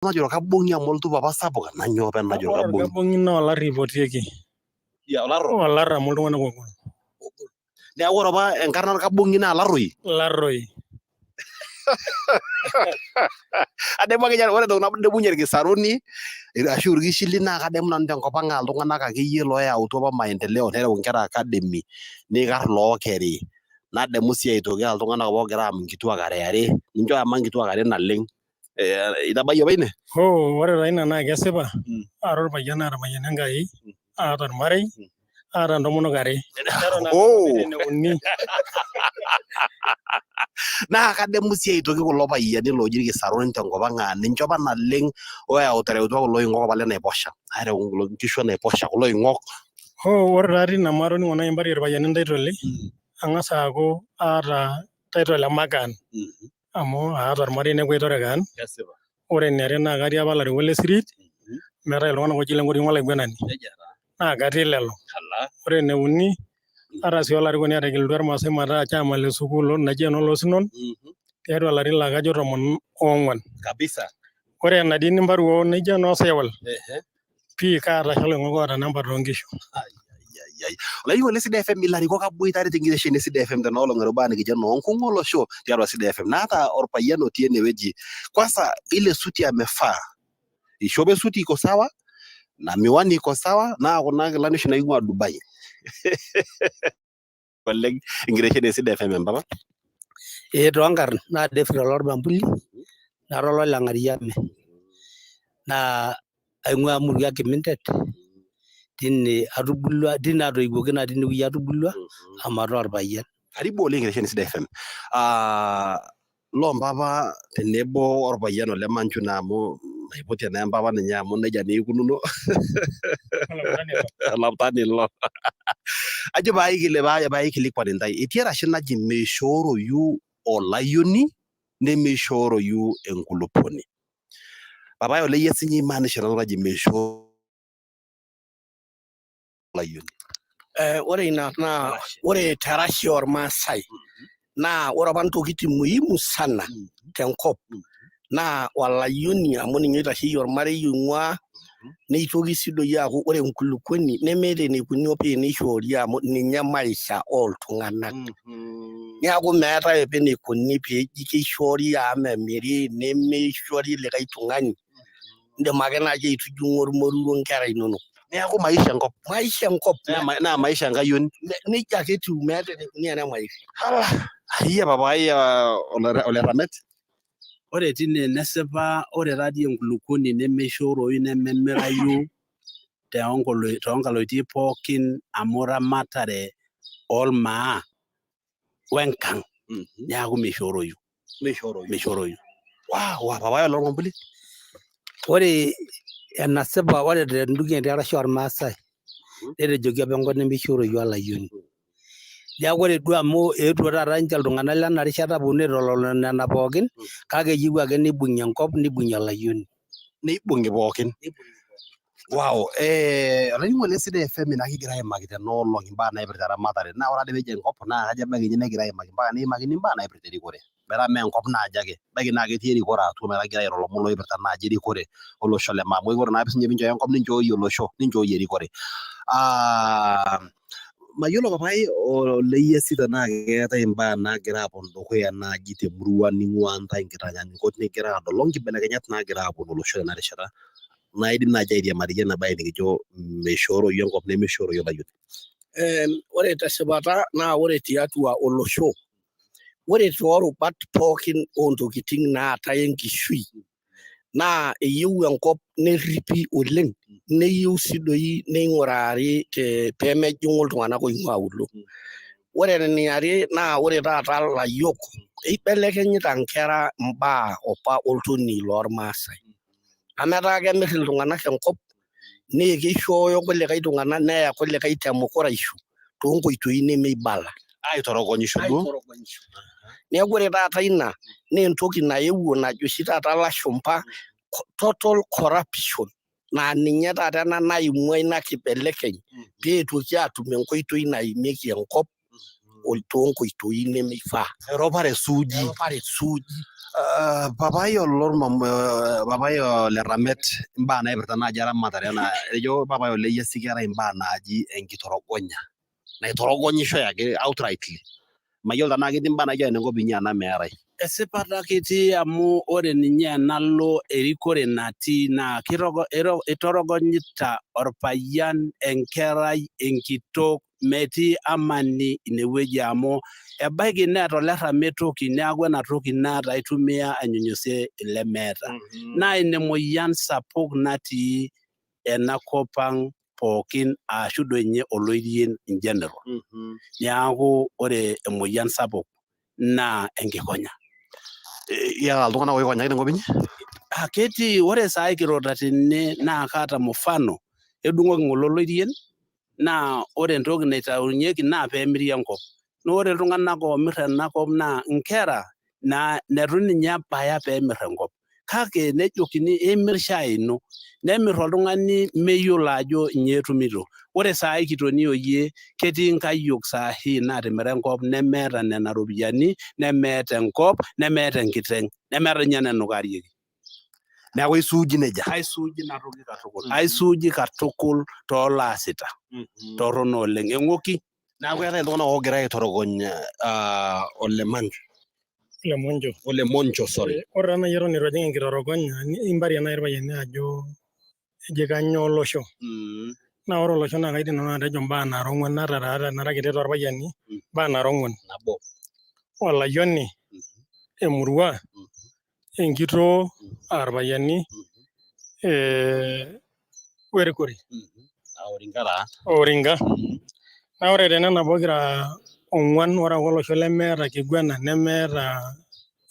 Najo orkabung'i amu oltupa apa sapuk ena nyoo apa ena najo Ore orkabung'i. orkabung'i naa olari eipotieki. Ya olaro. Olaro amu iltung'anak oogol. Neeku ore apa enkarna orkabung'i naa Larroi. Larroi. Adamu ake ore entoki nadamunye irkisaruni ashu irkishili naa kadamu nanu tenkop ang aa iltung'anak akeyie looyautua apa maendeleo nereu inkera academy nikarr ilookeri. Nadamu sii aitoki aa iltung'anak apa oogira aam inkituak are are, ninche oama inkituak are naleng. Itabayie apa ine? Hoo, ore taa ina naa kesipa, aata orpayian naatamayiana Enkai, aata ormarei, aata intomonok are. Neton Hoo! ene uni. Naa kadamu sii aitoki kulo payiani looji irkisaruni tenkop ang aa ninche apa naleng otereutua kulo oing'ok apa lenaiposha aareu kulo nkishu enaiposha kulo oing'ok. Hoo, ore taa tina amu atoning'o naaji impari orpayiani ntaitoli, ang'as aaku aata title e makaan. Amu aata ormarei neeku aitore kaan. Kesipa. Ore eniare naa katii apa ilarikok le sirit, meetae iltung'anak ooji Lenkoriong olaiguanani naa katii lelo. Ore ene uni ata sii olarikoni otegelutua irmaasai mataa chairman le sukuul naji enoolosinon tiatua ilarin laa kajo 14. Kabisa. Ore enatii nimparu naijo enoosaywal pii kaata oshi oloing'ok oota namba toonkishu. Olainining'oni le Sidai FM ilarikok aboitare tenkitesheni e Sidai FM tena olong' erubaa nikijo enoo nkung' olosho tiatua Sidai FM. Naata orpayian otii enewueji. Kwanza ile suti amevaa. Ishopo esuti iko sawa na miwani iko sawa naa kuna kilani oshi naing'ua Dubai. Oleng enkitesheni e Sidai FM empapa. Ee toonkarn naa David Olormambuli nara ololeng'ariame naa aing'ua murua Kimintet tine atubulua tine atoiwuoki naa tine wueji atubulua omataa orpayian. Karibu oleng enkitesheni e Sidai FM. Ah, loo mpapa tenebo orpayian ole Manju naa amu maipotie naa empapa ninye amu nejia naa ikununo olaputani ilo. Ajo pae aikilikuan intae, etii erashe naji meishooroyu olayioni nemeishooroyu enkulupuoni. Papai oleyia sinye imaanisha ena toki naji meishooroyu olayioni. Ore ina naa ore terashe ormaasai naa ore apa ntokitin muhimu sana tenkop naa olayioni amu ninye oitasheyie ormarei oing'uaa neitoki sii doi aaku ore enkulukuoni nemeeta eneikuni pee neishoori amu ninye maisha oltung'anak. Neeku meetae apa eneikuni peeji keishoori amu memiri nemeishori likae tung'ani indim ake naaji aitujung'o ormoruo inkera inonok. Neeku maisha enkop. Maisha enkop. Naa maisha enkayioni. Nejia ake etiu meeta eneikuni enemaisha. Ayia papa ayia ole Ramet. Ore tine nesipa ore taadii enkulukuoni nemeishooroyu nememirayu toonkaloitie pookin amu ramatare olmaa wenkang neeku meishooroyu. Meishooroyu. Meishooroyu. Wow, papai olormambuli. Ore enasipa ore tenduki arashu ormaasai netejoki apa enkop nemeishooroyu olayioni. Neeku ore duo amu eetuo taata ninche iltung'anak lena rishata aponu aitololong nena pookin kake eyieu ake nibung'i enkop nibung'i olayioni. Neibung'i pookin. Wow, olainining'oni le Sidai FM naa kigira aimaki tena olong imbaa naipirta eramatare. Naa ore ade peejo enkop naa kajo ebaiki ninye negira aimaki mpaka neimakini imbaa naipirta erikore. Metaa mee enkop naaji ake, ebaiki naa ketii erikore atua metaa kegirai airo ilomon loipirta naaji erikore olosho le maa. Amu ore naa sinye pinchooyo enkop ninchooyie olosho, ninchooyie erikore. Ah, mayiolo papai oleyiasi tenaa keetae imbaa naagira aaponu dukuya naaji temurua ning'uaa ntae nkitanyanyukot nigira adol onkibelekenyat naagira aaponu olosho tena rishata naidim naaji airiamariyie ena bae nikijo meishooroyu enkop nemeishooroyu olayioni. Ore tesipata naa ore tiatua olosho ore toorubat pookin oontokitin naatae enkishui naa eyieu enkop nerripi oleng neyieu sii doi neing'urari peemejing'u iltung'anak oing'ua auluo. Ore eniare naa ore taata ilayiok eibelekenyita inkera imbaa opa oltonei lormaasai amu etaa kemirr iltung'anak enkop naa keishooyo kulikae tung'anak neya kulikae temukuraisho toonkoitoi nemeibala. Aitorogonyisho duo. Aitorogonyisho. Neeku ore taata ina naa entoki naewuo najo oshi taata ilashumpa total corruption naa ninye taata ena naimua ina kibelekeny peetuoki aatum enkoitoi naimieki enkop. toonkoitoi nemeifaa. Eropare suuji. Eropare suuji. Papai papai ole Ramet imbaa naipirta naaji eramatare enaa etejo papai ole Yiasi keetae imbaa naaji enkitorogonya naitorogonyishoi ake outrightly. Mayiolo tenaa ketii imbaa naijo nena enkop inyi enaa meetae. Esipata ketii amu ore ninye enalo erikore natii naa itorogonyita orpayian, enkerai, enkitok metii amani inewueji amu ebaiki neeta olerramet toki neeku ena toki naata aitumia ainyunyisie ilemeeta. Naa ina emoyian sapuk natii ena kop ang pookin ashu doi ninye oloirien in general. Neeku ore emoyian sapuk naa enkikonya. Iyata iltung'anak oikonyaki tenkop inyi? Ah, ketii ore saai kirorita tene naa kaata mfano edung'oki ng'ole oloirien naa ore entoki naitaunyeki naa peemiri enkop. Naa ore iltung'anak oomir ena kop naa inkera naa netu ninye ebaya peemir enkop. Kake nejokini imir shai ino. Nemir oltung'ani meyiolo ajo nyoo etumito. Ore saai kitonio iyie ketii nkayiok sahi naatimira enkop nemeeta nena ropiyiani, nemeeta enkop, nemeeta enkiteng', nemeeta ninye enenukarieki. Neeku isuuji nejia. Aisuuji ina toki katukul. Aisuuji katukul toolaasita. Torrono oleng. Eng'oki. Neeku keetae iltung'anak oogira aitorogony Ole Manjo. Ole Monjo. Ole Moncho, sorry. Ore taa naaji eton eitu ajing enkitorogonya imbarie naaji irpayiani ajo eji kanyoo olosho. Naa ore olosho naa kaidim nanu atejo imbaa nara ong'uan ata taa tenara kiti torpayiani imbaa nara ong'uan. Nabo. Olayioni, emurua, enkitoo aa irpayiani werikore. Oringa taa. Oringa. Naa ore tenena pokira ong'uan ore ake olosho lemeeta kiguana nemeeta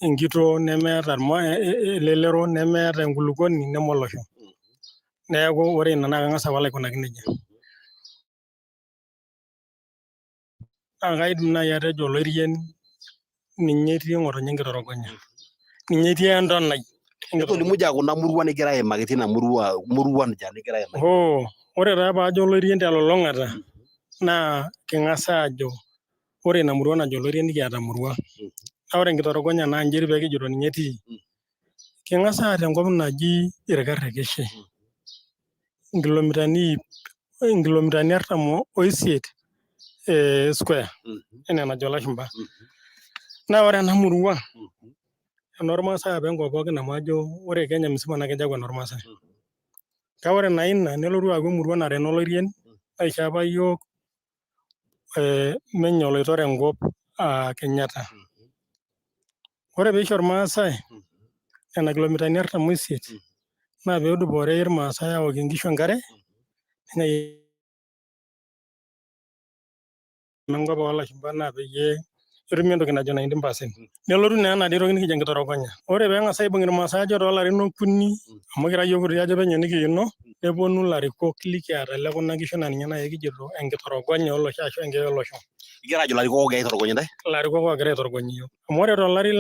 enkitoo nemeeta elelero nemeeta enkulukuoni neme olosho. Neeku ore ina naa kang'as apal aikunaki nejia. Naa kaidim naaji atejo oloirieni ninye etii ng'otonye enkitorogonya, ninye etii entonai. Tolimu ja kuna murua nigira aimaki tina murua muruan ja nigira aimaki. Hoo, ore taa paajo oloirien telulung'ata naa king'as aajo ore ina murua najo oloirien nikiata murua. Naa ore enkitorogonya naa inji pee kijito ninye etii. King'as aata enkop naji Irkarrekeshe inkilomitani iip inkilomitani artam oisiet square enaa enajo ilashumba. Naa ore ena murua enormaasai apa enkop pookin amu ajo ore Kenya musima naa kejo aaku enormaasai. Kake ore naa ina nelotu aaku emurua nara enoloirien naisho apa iyiook menye oloitore enkop aa Kenyatta. Ore peisho irmaasai nena kilomitani artam oisiet naa peedupore irmaasai aokie inkishu enkare enkop oolashumba naa peyie etumi entoki najo 19%. Nelotu naa ena dii toki nikijo enkitorogonya. Ore peeng'as aibung irmaasai ajo toolarin okuni amu kira iyiook kuti ajo penyo nikiino neponu ilarikok likiata lekuna kishu naa ninye naaji kijito enkitorogonya olosho ashu enkeeya olosho. Igira ajo ilarikok oogira aitorogony intae? Ilarikok oogira aitorogony iyiook. Amu ore tolari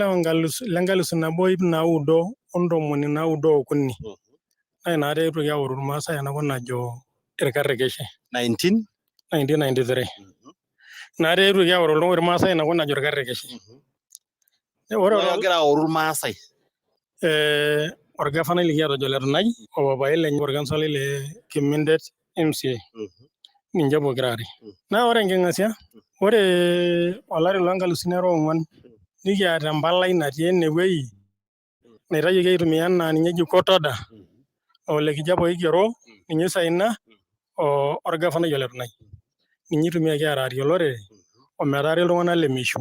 lenkalisu nabo iip naudo ontomoni naudo okuni naa inakata eetuoki aoru irmaasai enakop najo Irkarikeshe. 19? 1993. Inakata eetuoki aoru irmaasai inakop najo Irkarikeshe. Ore Ogira aoru irmaasai. Orgavanai likiata ojo Ole Tunai opapai lenye orkansolai le Kimindet MCA. Ninche pokira are. Naa ore enking'asia, ore olari loo nkalusuni are oong'uan nikiata empalai natii enewuei naitayioki aitumia enaa ninye eji court order Ole Kijape oigero ninye oisaina orgavanai Ole Tunai. Ninye itumiaki aararie olorere ometaari iltung'anak lemeishu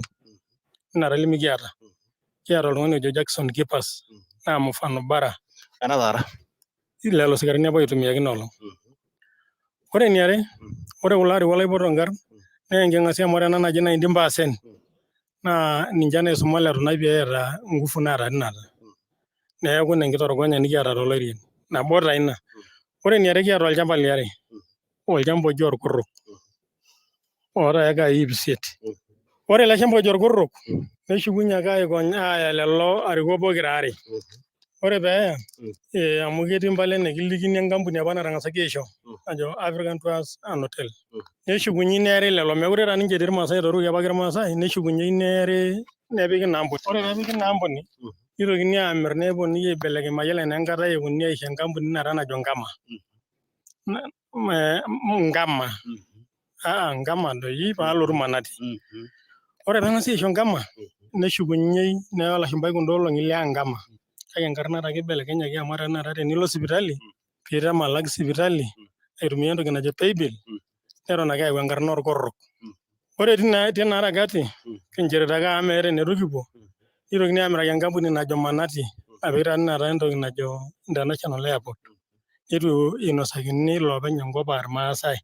ina taa limikiata. Kiata oltung'ani ojo Jackson Kipas naa mfano bara. Ena taata. Lelo sikarini apa oitumiaki ina olong. Ore eniare, ore kulo arikok laipoto inkarn naa enking'asia amu ore ena naji 19% naa ninche naisuma Ole Tunai peeta ngufu naata tinakata. Neeku ina enkitorogonya nikiata tolorien. Nabo taa ina. Ore eniare kiata olchamba liare, olchamba oji Orkurruk oota ekai iip isiet. Ore ele shamba oji Orkurruk neshukunye ake aikony aaya lelo arikok pokira aare. Ore peeya amu ketii impala ene kilikini enkampuni apa natang'asaki aisho najo African Tours and Hotel. Neshukunyi neeri lelo meekure taa ninche etii irmaasai etoruoki apake irmaasai neshukunyei neeri nepiki ina ampuni. Ore peepiki ina ampuni nitokini aamir neponunui aibelekeny mayiolo enaa enkata eponunui aisho enkampuni taata najo Nkama. Nkama Nkama doi paalotu Manati. Ore peeng'asi aisho Nkama neshukunyei neya olashumbai kunda olong'i le Nkama kake enkarna taake ibelekenyaki amu ore tenakata tenilo sipitali piitem alak sipitali aitumia entoki najo paybill neton ake eyau enkarna orkorrok. Ore tina harakati kinchorita ake amu meeta eneitu kipuo nitokini aamiraki enkampuni najo Manati napiki tenakata entoki najo International Airport neitu inosakini iloopeny enkop aa irmaasai.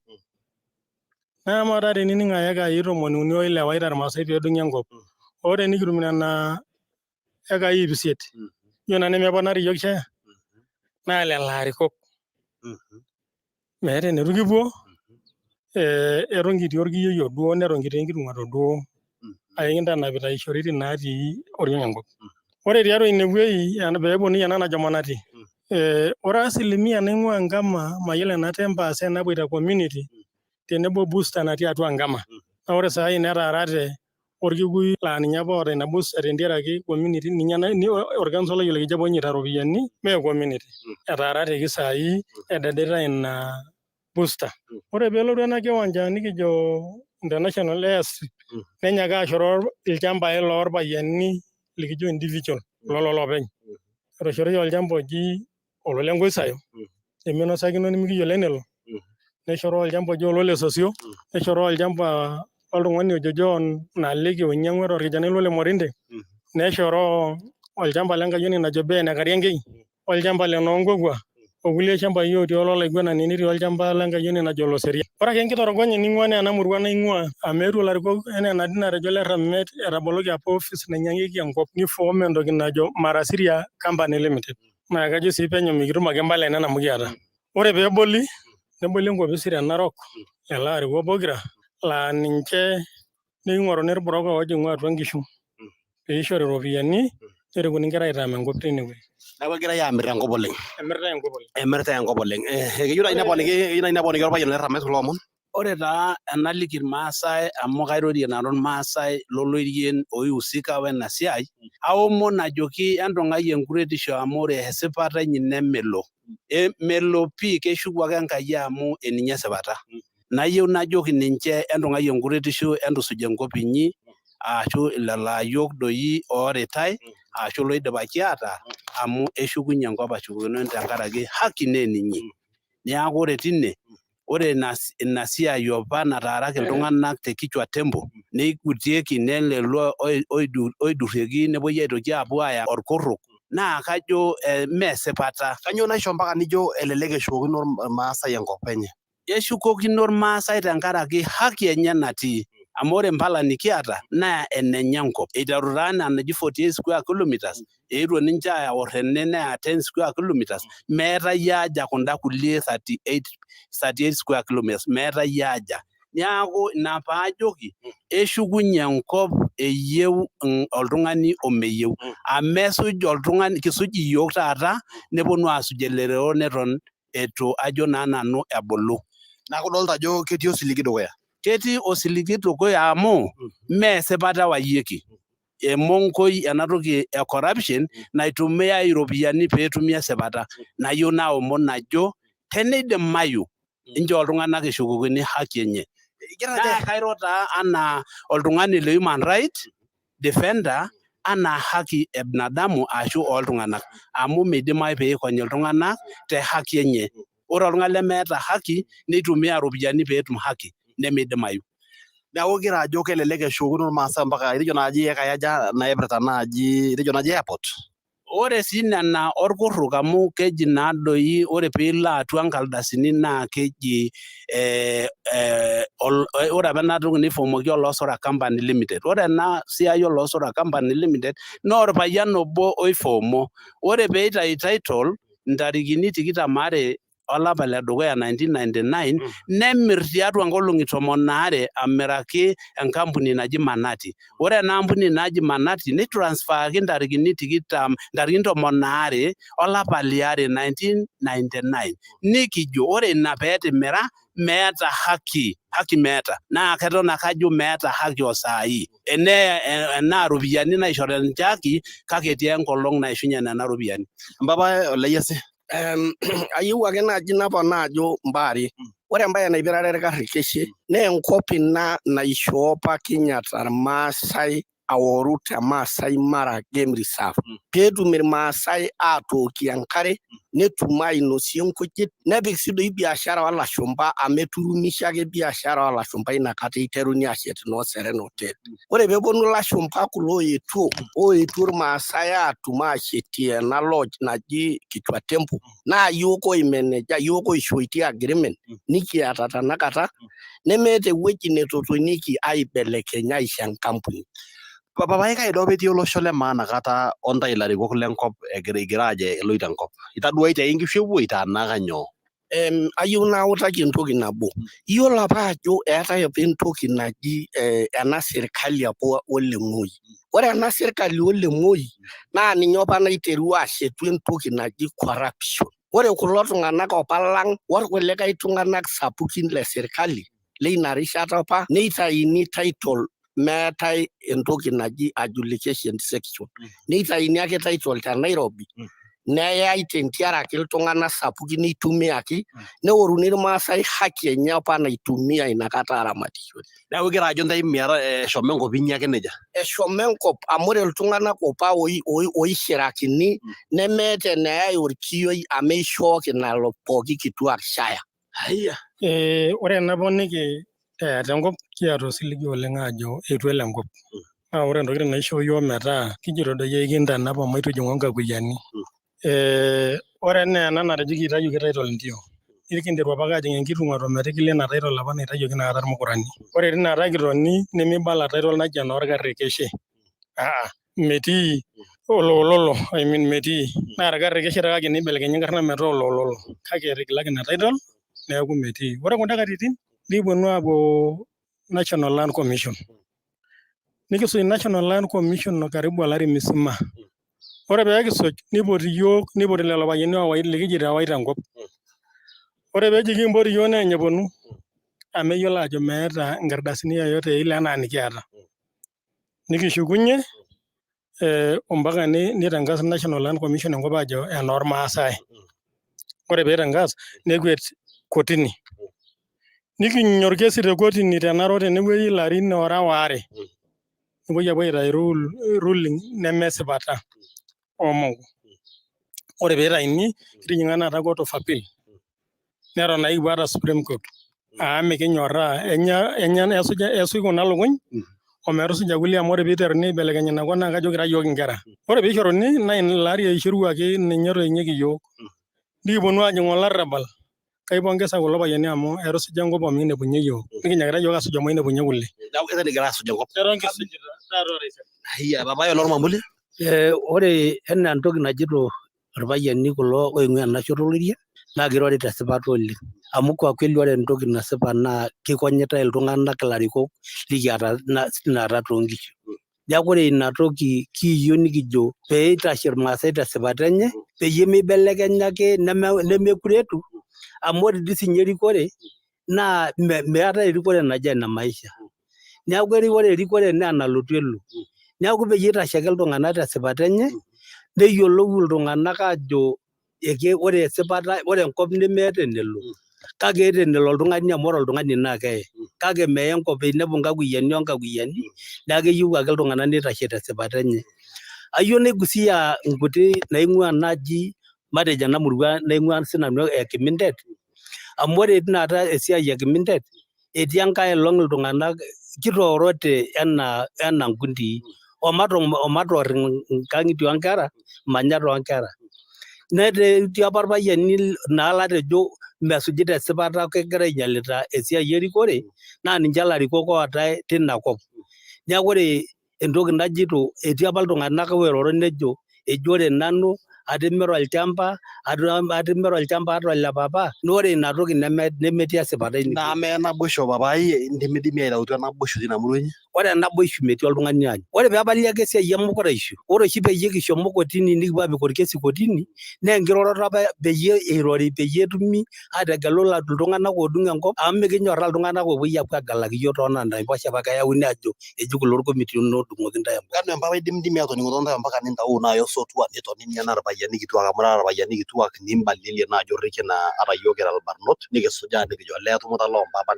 Naa amaa taa tenining iekai 36 ewaita irmaasai pee edung'i enkop, hoo tenikitum nena ekai 800 ijo naa nemeponari iyiook share naa lelo arikok. Meeta eneitu kipuo eton kitii orkiyioi duo neton kitii enkitung'ato duo kake kintanapita ishoritin natii oriong enkop. Ore tiatua ine wueji pee eponunui ena najo Manati, ore asilimia naing'ua Nkama mayiolo enaa 10% napoito community tenebo booster natii atua Nkama. Naa ore saai netaarate orkikuyu laa ninye apa oota ina booster tentiaraki community ninye orkansolai olikijo apa onyaita iropiyiani mee community. Etaarateki saai ededitae ina booster. Ore peelotu ena kiwanja nikijo international airstrip nenyaaka ashoroo ilchambai lorpayiani likijo individual kulo lolopeny. Etoshoroi olchamba oji ololenkoisayo neminosakino nimikiyiolo enelo, neshoroo olchamba oji ololesosio, neshoroo olchamba loltung'ani ojo John Naliki oinyang'ua torkijanai lole Morinde, neshoroo olchamba lenkayioni najo Ben Kariankei, olchamba le Noonkokua, okulie shambai otii ololaiguanani netii olchamba lenkayioni najo Oloseria. Ore ake enkitorogonyi ning'ua naa ena murua naing'ua amu eetuo ilarikok enaa enadi natejo ole Ramimet etaboloki apa ofis nainyang'ieki enkop niform entoki najo Marasiria Company Limited. Naa kajo sii penyo mikitum ake impala enena amu kiata. Ore peeboli, neboli enkopisi te Narok lelo arikok pokira laa ninche niking'oruni irburoka oojing'u atua nkishu pee ishori iropiyiani nerikuni inkera aitaam enkop teine wueji. Neeku egirai aamir enkop oleng. Emiritae enkop oleng. Emiritae enkop oleng. Keyieu naaji neponiki, keyieu naaji neponiki orpayian le Ramet kulo omon. Ore taa enaliki irmaasai amu kairorie nanu irmaasai loloirien oiusika wena siai, aomon ajoki entung'ai enkuretisho amu ore esipata inyi nemelo. Melo pii keshuku ake Enkai amu eninye esipata. Nayieu najoki ninche entung'ai enkuretisho entusuj enkop inyi ashu lelo ayiok doi ooritai ashu loidipaki aataar amu eshukunye enkop ashukokino tenkaraki haki naa eninyi. Neaku ore tine ore ina siai opa nataaraki iltung'anak te kichwa tembo neigutieki nelelo oidurrieki nepuoi aitoki aapuo aaya orkurruk naa kajo mee esipata. Kanyoo naisho mpaka nijo elelek eshukokino irmaasai enkop enye? Eshukokino irmaasai tenkaraki haki enye natii amu ore impala nikiata naa enenye enkop. Eiteru taa ena naji 48 square kilometres eetuo ninche aor ene neya 10 square kilometres meetayie haja kunda kulie 38 square kilometres meetayie haja. Neaku ina paajoki eshukunye enkop eyieu oltung'ani omeyieu. Amu esuj oltung'ani kisuj iyiook taata neponu aasuj elelero neton eitu ajo naa nanu ebulu. Neeku idolta ajo ketii osiligi dukuya. Ketii osiligi dukuya amu mee esipata ewayieki. Emonkoi ena toki e corruption naitumiai iropiyiani pee etumi esipata. Nayieu naomon ajo teneidimayu inchoo iltung'anak eshukokini haki enye. Naa kairo taa anaa oltung'ani le human right defender anaa haki e binadamu ashu ooltung'anak amu meidimayu pee eikonyi iltung'anak te haki enye. Ore oltung'ani lemeeta haki neitumia iropiyiani pee etum haki nemeidimayu. Neeku igira ajo kelelek eshukokino irmaasai mpaka itejo naaji iekai aja naipirta naaji itejo naaji airport? Ore sii nena orkurruk amu keji naa doi ore piilo atua nkaldasini naa keji ore apa ena toki neifomoki Olosora Company Limited. Ore ena siai Olosora Company Limited naa orpayian obo oifoomo. Ore pee eitayu title ntarikini 22 olapa le dukuya 1999 nemir tiatua nkolong'i 12 amiraki enkampuni naji Manati. Ore ena ampuni naji Manati neitransfaaki ntarikini 20 ntarikini 12 olapa liare 1999. Nikijo ore ina peetimira meeta haki, haki meeta naa keton ake ajo meeta haki o saai enee enaa ropiyiani naishorita ninche haki kake etii enkolong naishunye nena ropiyiani. Mpapa Oleyiasi. Ayieu ake naaji naponaa ajo imbaa are. Ore embae naipirare Ilkarikeshe naa enkop ina naishoo apa Kenyatta Irmaasai aoru te Maasai Mara Game Reserve peetum Irmaasai aatookie enkare netum ainosie nkujit nepik sii doi biashara oolashumba amu eturumishe ake biashara oolashumba inakata eiteruni aashet noo Serena Hotel. Ore peeponu ilashumba kulo oetuo oetuo Irmaasai aatum aashetie ena lodge naji Kichwa Temple naa iyiook oimeneja iyiook oishooitie agreement nikiata tenakata nemeeta ewueji netotonieki aibelekeny aisho enkampuni. Papai kai doo petii olosho le maa nakata ontae ilarikok lenkop egira igira aajo eloito enkop. Itaduaitie ake inkishu epuoita anaa kanyoo? Ayieu nautaki entoki nabo. Iyiolo apa ajo eetae apa entoki naji ena sirkali apa ole Moi. Ore ena sirkali ole Moi naa ninye apa naiterua ashetu entoki naji corruption. Ore kulo tung'anak opa lang orkulikae tung'anak sapukin le sirkali leina rishata apa neitayuni title meetae entoki naji adjudication section. Neitayuni ake title te Nairobi neyai tentiaraki iltung'anak sapukin neitumiaki neoruni Irmaasai haki enye apa naitumia inakata aramatishore. Neeku igira ajo ntae miata eshomo enkop inyi ake nejia. Eshomo enkop amu ore iltung'anak opa oishirakini nemeeta eneyai orkioi amu eishooki nalo pooki kituak shaya. Haiya. Ore enaponiki tenkop kiata osiligi oleng ajo eitu elo enkop. Naa ore ntokitin naishoo iyiook metaa kijito doi ekintanap amu etujing'o nkakuyiani. Ore enaa ena natejo kitayioki title ndio. Nikinteru apake ajing enkitung'ato metigili ina title apa naitayioki inakata irmukurani. Ore tinakata kitoni nemibala title naji enoorkarikeshe. Metii oloololo I mean metii. Naa irkarikeshe kake nibelekenyi enkarna metaa oloololo. Kake etigilaki ina title neeku metii. Ore kunda katitin nikiponu aapuo National Land Commission. Nikisuj National Land Commission karibu olari misima. Ore pee kisuj nipoti iyiook nipoti lelo payiani likijito ewaita enkop. Ore peeji kimpot iyiook neeny eponu amu eyiolo ajo meeta nkardasini yoyote ile anaa nikiata. Nikishukunye ompaka nitangas National Land Commission enkop ajo enoormaasai. Ore peitangas nekwet kotini. Nikinya orkesi te kotini te Narok tenewueji ilarin oora waare. Nepuoi apuo aitayu ruling nemesipata oomongo. Ore peitayuni kitijing'a taata court of appeal neton ake kipuo ata Supreme Court amu mikinyorraa esuj kuna lukuny ometusuja kulie amu ore peiteruni aibelekeny ina kop naa kajo kira iyiook inkera. Ore peishoruni naa ilo ari eishoruaki ninye etoinyieki iyiook. Nikiponu aajing olarrabal kaipongesa kulo payiani amu etusuja enkop omikinepunye iyiook. Nikinyakita iyiook asuj omainepunye kule. Neeku eton igira asuj enkop. Eton kisujita taata o taisere. Haiya papai olormambuli. Ore enaa entoki najito irpayiani kulo oing'ua ena shoto oloiria naa kirori tesipata oleng amu kwa kweli ore entoki nasipa naa kikonyitae iltung'anak ilarikok likiata tinakata toonkishu. Neeku ore ina toki kiyieu nikijo pee eitashe irmaasai tesipata enye peyie meibelekenya ake nemekure etiu amu ore dii siinye erikore naa meetae erikore naji ene maisha. Neeku ore erikore naa enalotu elo. Neeku peyie eitashe ake iltung'anak tesipata enye neyiolou iltung'anak aajo ore esipata ore enkop nemeeta enelo kake eeta enelo oltung'ani amu ore oltung'ani naa keye kake meye enkop inepu nkakuyiani onkakuyiani neeku keyieu ake iltung'anak nitashe tesipata enye. Ayieu naigusia nkuti naing'ua naaji matejo ena murua naing'ua sinanu e Kimintet amu ore tinakata esiai e Kimintet etii enkae olong iltung'anak kitoorote enaa enaa nkundii omatoor inkang'itie oonkera imanyat oonkera netaa etii apa irpayiani naa latejo mesujita esipata kegira ainyialita esiai erikore naa ninche ilarikok ootae tina kop neeku ore entoki najito etii apa iltung'anak oiroro nejo ejo ore nanu Atimira olchamba, atimira olchamba ata ole papa, naa ore ina toki nemetii esipata ine. Naa mee naboisho papai, indimidimi aitautua naboisho tina murua inyi? Ore naboisho metii oltung'ani oany. Ore peepali ake esiai emukuraisho, ore oshi peyie kishomo kotini nikipuo aapik orkesi kotini, naa enkiroroto apa peyie eirori peyie etumi aategelu iltung'anak oodung' enkop amu mikinyorraa iltung'anak oopuoi aapuo aagelaki iyiook too nena aiposha paa keyauni aajo eji kulo irkomitini oodung'oki intae enkop. Kanu empapa indimidimi aatoning'oto ntae ompaka nintau naaji osotua nitonini anaa irpayiani kituak amu irara irpayiani kituak nimbalilie naaji orrekie naa ata iyiook kira irbarnot nikisujaa nikijo olee tumuta loompapa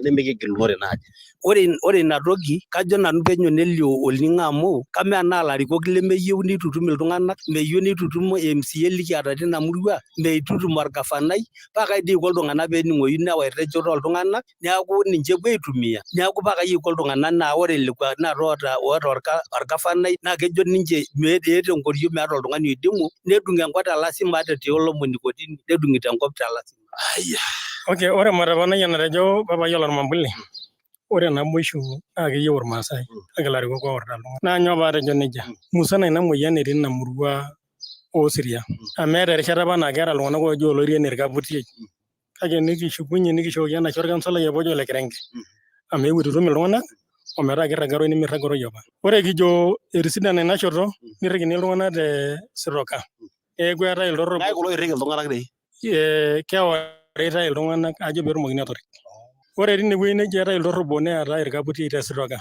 nimikigilunore naaji. Ore ina toki kajo nanu penyo nelio olning'o amu kamaa enaa ilarikok lemeyieu neitutum iltung'anak, meyieu neitutum MCA likiata tina murua, meitutum orgavanai, paa kai dii iko iltung'anak peening'oyu newaita enchoto oltung'anak neeku ninche epuo aitumia, neeku paa kai iko iltung'anak naa ore lekua taata oota orgavanai naa kejo ninche eeta enkoriong' meeta oltung'ani oidimu nedung' enkop te lasima ata etii olomoni kotini nedung'ito enkop te lasima. Aya. Okay, ore matapanai enatejo papai Olormambuli, ore naboisho naa keyieu irmaasai kake ilarikok oorita iltung'anak. Naa nyoo paatejo nejia? Musana ina moyian etii ina murua oosiria. Amu eeta erishata apa naa keeta iltung'anak oojo oloirieni irkaputiei. Kake nikishukunye nikishoki enashe orkansolai apa ojo ole Kerenge. Amu eewuo aitutum iltung'anak ometaa kirragaroi nemirragaroi apa. Ore kijo etisidana ina shoto, nirrikini iltung'anak te sitoka. Neeku eetae iltorrobo. Ng'ae kulo oirriki iltung'anak dei? Keoritae iltung'anak ajo peetumokini aatorik. Ore tine wueji neji eetae iltorrobo neetae irkaputiei te sitoka.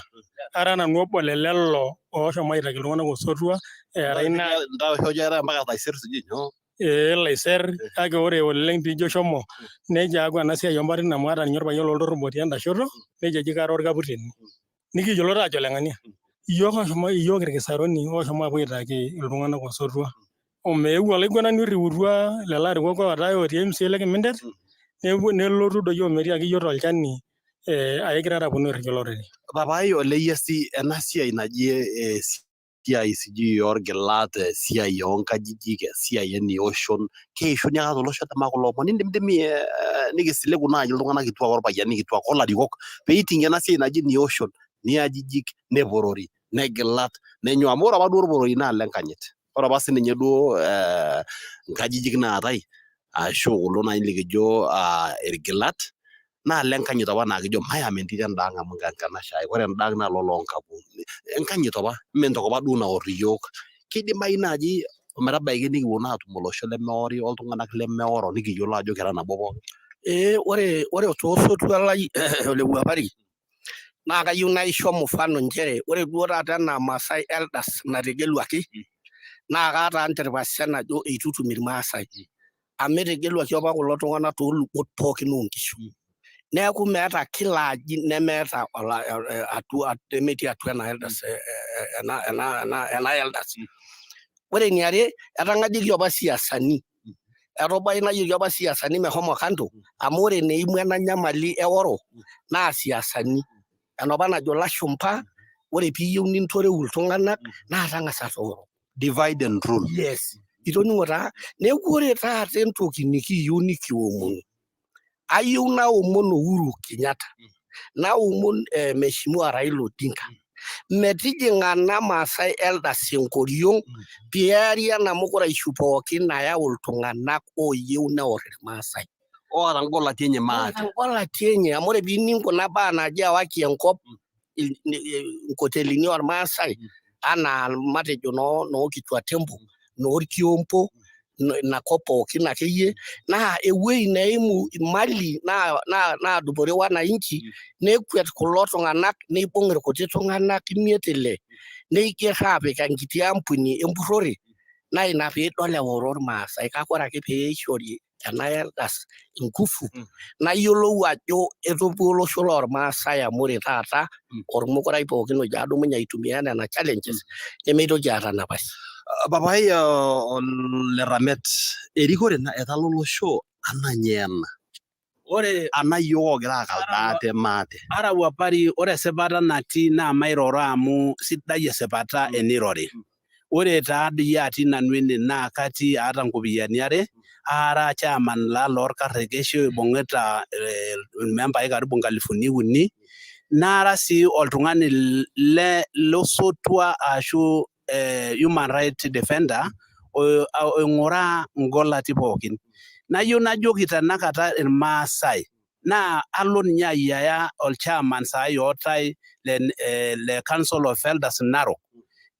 Ara nanu obo le lelo ooshomo aitaki iltung'anak osotua eetae ina Ntae oshi ojo eetae mpaka Laiser sijui nyoo. Ee Laiser kake ore oleng piijo shomo nejo aaku ena siai ompatin amu aata ninye orpayian loltorrobo otii enda shoto nejo eji kara orkaputeni. Nikiyiolo taa ajo oleng'ania. Iyiook oshomo iyiook irkisaroni oshomo aapuo aitaki iltung'anak osotua. Omeeu olaiguanani oirriutua lelo arikok ootae otii MCA le Kimindet nelotu doi ometiaki iyiook tolchani aigirara aponu airriki olorere. Papai oleyiasi ena siai naji esiai sijui orgilat, esiai oonkajijik, esiai enioshon, keishuni ake tolosho le maa kulo omon. Indimidimi nikisiliku naaji iltung'anak kituak orpayiani kituak olarikok peiting'ie ena siai naji nioshon, niajijik, neporori, negilat, nenyoo amu ore apa duo orporori naa ilenkanyit. Ore apa sininye duo nkajijik naatae ashu kulo naaji likijo irgilat naa ilenkanyit apa naa kijo mayam entito enda ang amu enkanashe ai, ore enda ang naa loloonkapong. Enkanyit apa mee entoki apa duo naor iyiook. Kidimayu naaji ometabaiki nikipuo naa atum olosho lemeori oltung'anak lemeoro nikiyiolo ajo kira nabo pookin. Ee ore tosotua lai Ole Wuapari naa kayieu naisho mfano nchere ore duo taata enaa Maasai elders nategeluaki naa kaata 100% ajo eitutum Irmaasai amu etegeluaki apa kulo tung'anak toolubot pookin oonkishu. Neeku meeta kila aji nemeeta atua nemetii atua ena elders ena elders. Ore eniare etang'adieki apa isiasani, etobainayioki apa isiasani meshomo kando amu ore eneimu ena nyamali eoro naa isiasani. Enapa najo ilashumba ore piiyieu nintoreu iltung'anak naa tang'asa tooro. Divide and rule. Yes. Itoning'o taa? Neeku ore taata entoki nikiyieu nikiomonu, ayieu naomon Uhuru Kenyatta, naomon Mheshimiwa Raila Odinga metijing'a ena Maasai elders enkoriong peari ena mukuraisho pookin nayau iltung'anak ooyieu neor Irmaasai. Oota ngolati enye maate. Oota ngolati enye amu ore piining kuna baa naaji ewaki enkop nkotelini ormaasai anaa matejo noo Kichwa Temple, noo Orkiompo, ina kop pookin akeyie naa ewuei neimu imali naadupore wananchi nekwet kulo tung'anak neibung irkuti tung'anak imiet ile neigerr aapik enkiti ampuni empurrore naa ina piidol eoro irmaasai kake ore ake pee eishori ena elders ingufu nayiolou ajo etopua olosho lormaasai amu ore taata ormukurai pookin ojo adumunye aitumia nena challenges nemeitoki aata napasi. Papai Ole Ramet, erikore etala olosho anaa nyoo ena? Ore Anaa iyiook oogira akalda ate maate? Arawuapari, ore esipata natii naa mairoro amu sidai esipata enirori. Ore taa doi atii nanu ene naa katii aata nkopiyiani are, ara chairman laa lorkarrekeshe oibung'ita irmembai karibu nkalifuni uni, nara sii oltung'ani le losotua ashu human right defender. oing'uraa ngolati pookin. Nayieu najoki tenakata Irmaasai naa alo ninye ayiaya olchairman saai ootae le, le Council of Elders Narok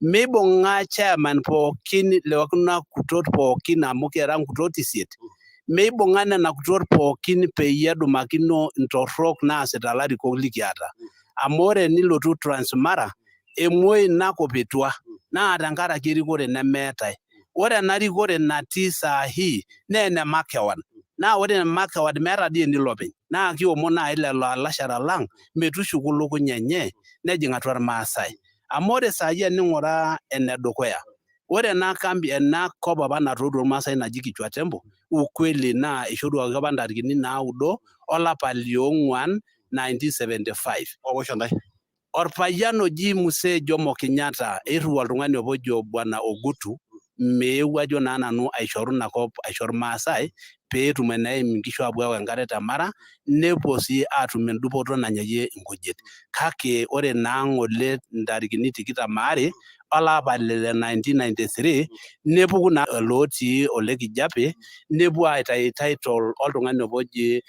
meibung'a chairman pookin lekuna kutot pookin amu kira nkutot isiet meibung'a nena kutot pookin peyie edumakino ntorrok naasita ilarikok likiata amu ore enilotu Transmara emuoi ina kop etua naa tenkaraki erikore nemeetae. Ore ena rikore natii sahi naa ene makewan naa ore ene makewan meeta dii enilopeny naa kiomon naaji lelo alashara lang metushuku ilukuny enye nejing atua irmaasai amu ore sahi ening'uraa enedukuya ore ena kambi ena kop apa natooruo irmaasai naji Kichwa Tembo ukweli naa ishoruaki apa ntarikini naudo olapa liong'uan 1975. Owosh ntae. Orpayian oji Mzee Jomo Kenyatta eirriu oltung'ani opa ojo Bwana Ogutu meeu ajo naa nanu aishoru ina kop aisho Irmaasai peetum eneim inkishu aapuo aok enkare te Mara nepuo sii aatum endupoto nanyayie inkujit. Kake ore naa ng'ole ntarikini tikitam aare olapa le 1993 nepuku naa lootii Ole Kijape nepuo aitayu title oltung'ani opa oji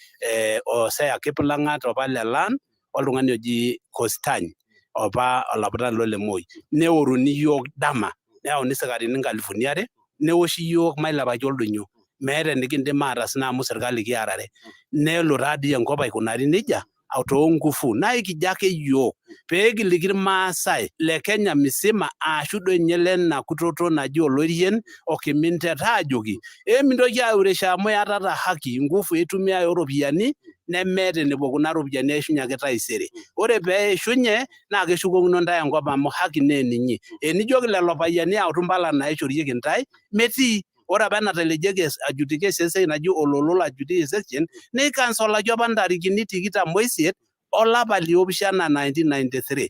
Hosea Kiplang'at opa le Lan oltung'ani oji Kostany opa olaputani lo Lemoi neoruni iyiook dama neyauni isikarini nkalifuni are neoshi iyiook mailepaki oldonyio meeta enikindim ataas naa amu serkali kiarare nelo taa dii enkop aikunari nejia toonkufu naa ekijo ake iyiook pee kiliki Irmaasai le Kenya misima ashu doi ninye lena kutoto naji Oloirien o Kimintet aajoki emintoki aureisho amu iyatata haki ingufu eitumiae oropiyiani nemeeta enepuo kuna ropiyiani eishunye ake taisere. Ore pee eishunye naa keshukokino ntae enkop amu haki naa eninyi. Enijoki lelo payiani yautu mpala naishorieki ntae metii. Ore apa enatelejieki adjudication esiai naji Olololo adjudication section neikansolaki apa ntarikini tikitam oisiet olapa liopishana 1993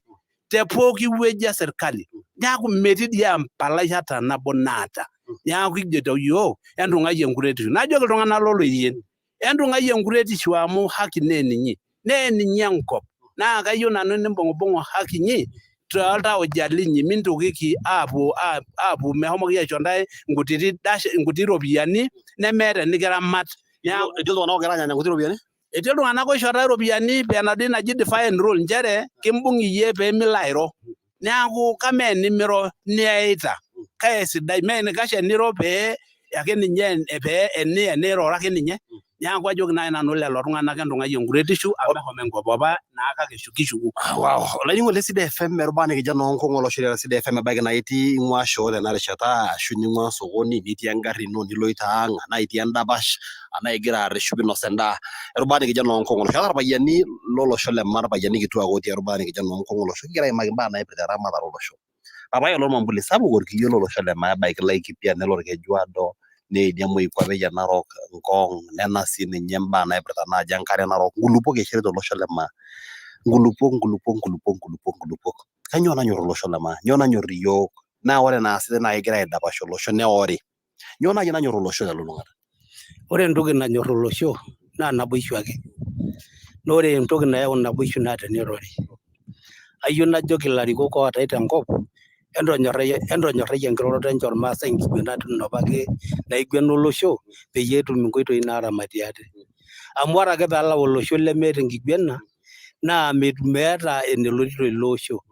te pooki wueji e serkali. Neaku metii dii empalai hata nabo naata. Neaku kijoito iyiook entung'ai enkuretisho. Najoki iltung'anak loloirien entung'ai enkuretisho amu haki naa eninyi naa eninyi enkop naa kayieu nanu nimbung'ubung'u haki inyi toltauja linyi mintokiki aapuo aapuo mehomoki aisho ntae nkutiti dash nkuti ropiyiani nemeeta enikiramat. Neeku Etii iltung'anak oogira aanya nkuti ropiyiani? Etii iltung'anak oisho ntae ropiyiani enaduo naji defiant rule nchere kimbung' iyie pee milo airo. Neeku kamaa enimiro niyaita kaa esidai mee enikash eniro pee ake ninye pee eniya niroro ake ninye. Neeku ajoki naaji nanu lelo tung'anak entung'ai enkuretisho amu eshomo enkop apa naa kake kishuku. Wow, olainining'oni le Sida FM erubata nikijo noo Nkung olosho le Sida FM ebaiki naa itii ing'ua shoo tena rishata ashu ning'ua sokoni nitii engarri ino niloito ang anaa itii endapash anaa igira arreshu piinosa endaa. Erubata nikijo noo Nkung olosho. Eeta irpayiani lolosho le Maa irpayiani kituak otii erubata nikijo noo Nkung olosho. Kigira aimaki imbaa naipirta eramatare olosho. Papai lormambuli sapuk orkiyo lolosho le Maa ebaiki Laikipia nelo Orkejuado neidia Moikuape e Narok Ngong nena sii ninye imbaa naipirta naaji enkare narok nkulupuok esheti tolosho le Maa. Nkulupuok nkulupuok nkulupuok nkulupuok nkulupuok. Kainyoo nanyor olosho le Maa? Nyoo nanyor iyiook? Naa ore enaasitae naa kegira aidapash olosho neori. Nyoo naaji nanyor olosho telulung'ata? Ore entoki nanyor olosho naa naboisho ake. Naa ore entoki nayau naboisho naa tenirori. Ayieu najoki ilarikok ootae tenkop entonyorai enkiroroto enche ormaasai nkiguenat apake naiguena olosho peyie etum inkoitoi naaramatie ate. Amu ore ake peelau olosho lemeeta enkiguena naa meeta eneloito ilo osho.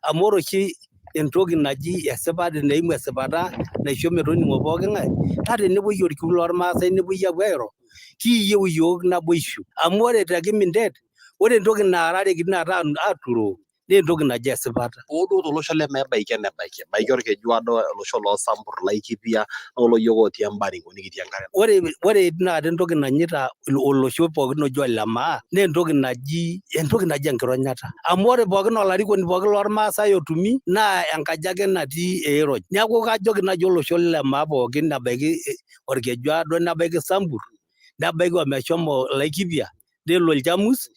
Amu ore oshi entoki naji esipata eneimu esipata naisho metoning'o pooki ng'ae naa tenepuoi orkiu lormaasai nepuoi aapuo airo kiiyieu iyiook naboisho. Amu ore te Kimintet ore entoki naarareki taata aaturoo naa entoki naji esipata. Hoo duo tolosho le maa ebaiki enebaiki, ebaiki Orkejuado, olosho loo Sambur, Laikipia, naa iyiook otii Embaringo nikitii enkare. Ore taata entoki nanyita olosho pookin oji ole maa naa entoki naji enkironyata. Amu ore pookin olarikoni pookin lormaasai otumi naa enkaji ake natii eirony. Neeku kajoki naaji olosho le maa pookin ebaiki Orkejuado nebaiki Sambur nebaiki omeshomo Laikipia nelo Ilchamus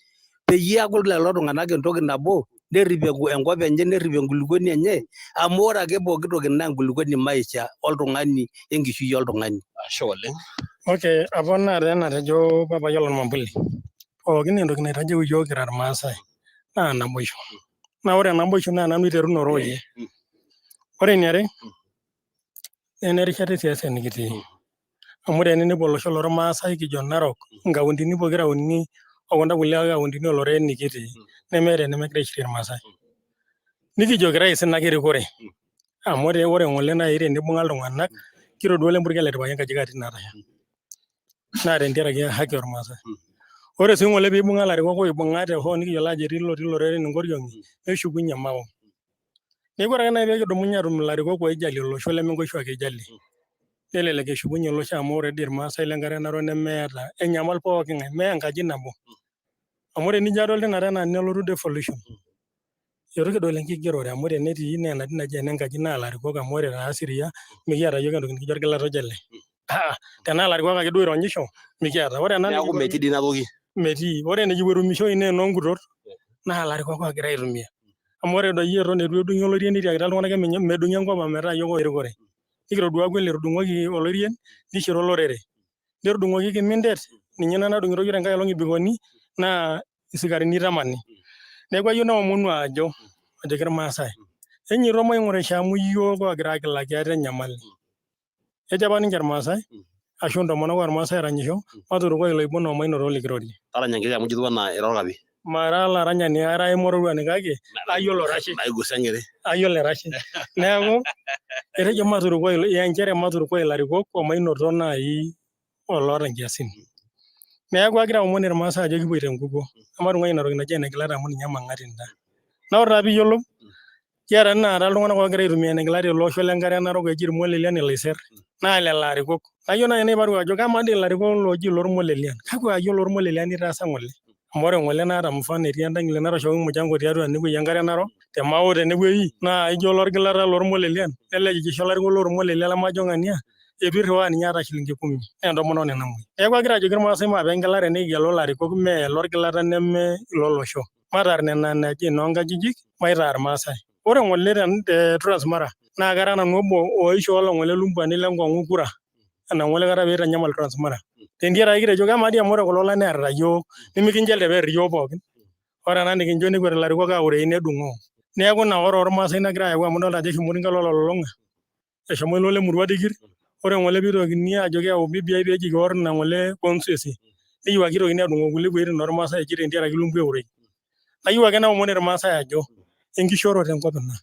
peyie eaku lelo tung'anak entoki nabo nerrip enkop enye nerrip enkulukuoni enye amu ore ake pooki toki naa enkulukuoni maisha oltung'ani enkishui oltung'ani. Ashe oleng. Okay, aponaa taa enatejo papai lormambuli. Pookin entoki naitayieu iyiook kira irmaasai naa naboisho. Naa ore naboisho naa nanu aiterunore oyie. Ore eniare, Naa ena erishata e siasa nikitii. Amu teninepu olosho lormaasai kijo Narok, inkauntini pokira uni o kunda kulie kauntini olorere nikitii, nemeeta enemegira aishirie irmaasai. Nikijoki rais ino ake erikore amu ore ng'ole nai tenibung'a iltung'anak kitodua ole mpurkel etipikaki enkaji katitin naatasha. Naa tentiaraki haki ormaasai. Ore sii ng'ole piibung'a ilarikok oibung'ate hoo nikiyiolo ajo etii ilotii iloreren inkoriong'i neshukunye Mao. Neeku ore ake nai pee kidumunye aatum ilarikok oijalie olosho leme nkoshuak eijalie nelelek eshukunye olosho amu ore dii irmaasai le nkare narok nemeeta enyamal pooki ng'ae mee enkaji nabo. Amu tenijo adol tina tena nelotu devolution eitu kidol enkigerore amu tenetii naa enatii naji enenkaji naa ilarikok amu ore taa Siria mikiata iyiook entoki nikijo orgilata ojo ele. Tenaa ilarikok ake duo oironyisho mikiata. Ore ena Neeku metii dii ina toki. Metii. Ore enikipuo erumishoi naa enoo nkutot naa ilarikok oogira aitumia. Amu ore doi eton eitu edung'i olorien nitiakita iltung'anak medung'i enkop ometaa iyiook erikore. Nikitodua kweli etudung'oki olorien nishoro olorere. Netudung'oki kimindet ninye ina nadung'ito iyiook tenkae olong' ibikoni naa isikarini itamani. Neeku ayieu naomonu ajo ajoki irmaasai enyoito maing'orisho amu iyiook oogira agilaki ate enyamali. Ejo apa ninche irmaasai ashu intomonok ormaasai eranyisho maturukoi iloibon omainoto olikirorie. Taranya enkiti amu ijo etiu anaa ira orkapi. Mara olaranyani ara emoruani kake ayiolo orashe. Maigusa enkiti. Ayiolo erashe. Neeku etejo maturukoi nchere maturukoi ilarikok omainoto naaji oloota nkiasin. Neeku agira aomon irmaasai ajo kipuoito enkukuo. Ematung'uai ina toki naji enegilata amu ninye emang'ati intae. Naa ore taa piiyiolou kiata tenakata iltung'anak oogira aitumia enegilata ele osho lenkare narok eji irmolelian ilaiser naa lelo arikok. Nayieu naaji naiparu ajo kamaa dii ilarikok looji ilormolelian kakwa ayiok lormolelian itaasa ng'ole? Amu ore ng'ole naata mfano etii entangile natooshoki mchango tiatua enewueji enkare narok te Mao tenewueji naa ijo olorgilata lormolelian nelelek ejo olarikoni lormolelian lemajo ng'ania eitu irriwaa ninye ata shilingi kumi naa entomononi namwoi. Neeku agira ajoki irmaasai maape engilare nikigelu ilarikok mee ilorgilata neme ilolosho. Mataar nena naaji inoo nkajijik maitaa irmaasai. Ore ng'ole te Transmara naa kara nanu obo oishoo ng'ole lumbwani le Nkong'u kura ena ng'ole kata peitanyamal Transmara. Tentiaraki kitejo kamaa dii amu ore kulo lang nearita iyiook nimikincho elde pear iyiook pookin. Ore ena nikincho nekwet ilarikok aurei nedung'oo. Neeku ina oro ormaasai nagira ayau amu idolta ajo eshomo Odinga lololulung'a eshomo ilo lemurua Dikir. Ore ng'ole piitokini aajo keyau BBI peeji kior ina ng'ole constituency neyieu ake itokini adung'oo kulie wueitin ormaasai eji tentiaraki Lumbwa euroi. Nayieu ake naomon irmaasai ajo enkishooroto enkop ina.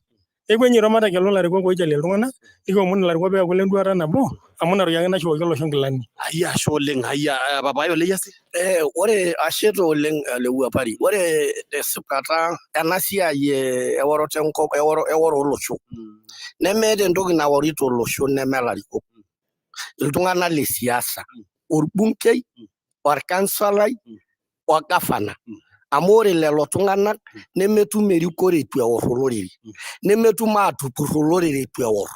Neeku enyoito mategelu ilarikok oijalie iltung'anak nikiomon ilarikok peeku ilenduata nabo amu ina toki ake nashukoki olosho nkilani. Ayia ashe oleng, ayia papai oleyiasi. Ore ashe taa oleng Olewuapari, ore tesipata ena siai eoroto enkop eoro olosho nemeeta entoki naorito olosho neme ilarikok, iltung'anak le siasa, orbungei, orkansolai, orgavana. Amu ore lelo tung'anak nemetum erikore eitu eor olorere, nemetum aatupur olorere eitu eor.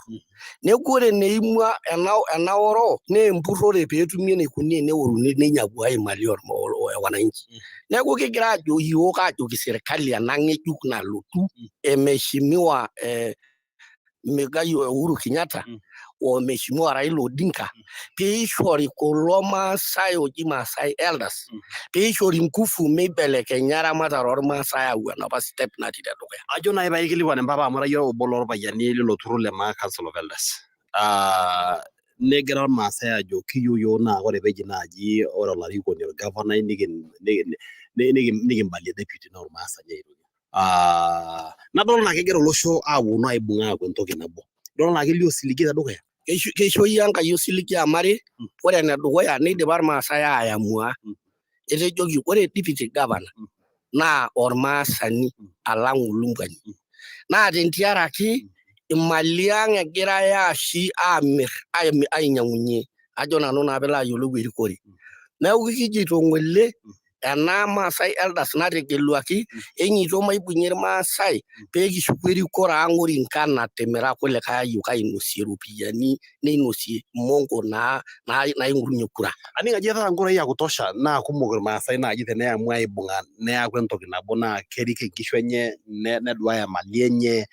Neeku ore eneimua ena oro naa empurrore peetumi eneikuni teneoruni neinyapuai imali e wananchi. Neeku kigira aajo iyiook aajoki serkali ena ng'ejuk nalotu e mheshimiwa Muigai Uhuru Kenyatta o mheshimiwa Raila Odinga piishori kulo Maasai oji Maasai elders piishori nguvu meibelekenya eramatare ormaasai ayau enapa step natii tedukuya. Ajo naaji paikilikuan mpapa amu ira iyie obo lorpayiani lilo turrur le Maa Council of Elders. Ah, negira irmaasai aajo kiyieu iyiook naa ore peji naaji ore olarikoni orgavanai nikimbalie deputy naa ormaasani aitoki. Ah, nadol naa kegira olosho aaponu aibung'a aaku entoki nabo. Idol naa kelio osiligi tedukuya. Keisho iyie Enkai osiligi amu are, ore enedukuya neidipa irmaasai aayamua, etejoki ore deputy governor naa ormaasani alang olumbwani. Naa tentiaraki imali ang egirai aashi aamir ainyang'unye ajo nanu naa piilo ayiolou erikore. Neeku kijoito ng'ole ena Maasai elders nategeluaki enyeito maibung'ie irmaasai pee kishuku erikore ang orinka natimira kulikae ayiok ainosie iropiyiani neinosie imongo naa naing'orunye kura. Aning ajo iyatata nkurai ya kutosha naa kumok irmaasai naaji teneamua aibung'a neaku entoki nabo naa kerik inkishu enye neduaya mali enye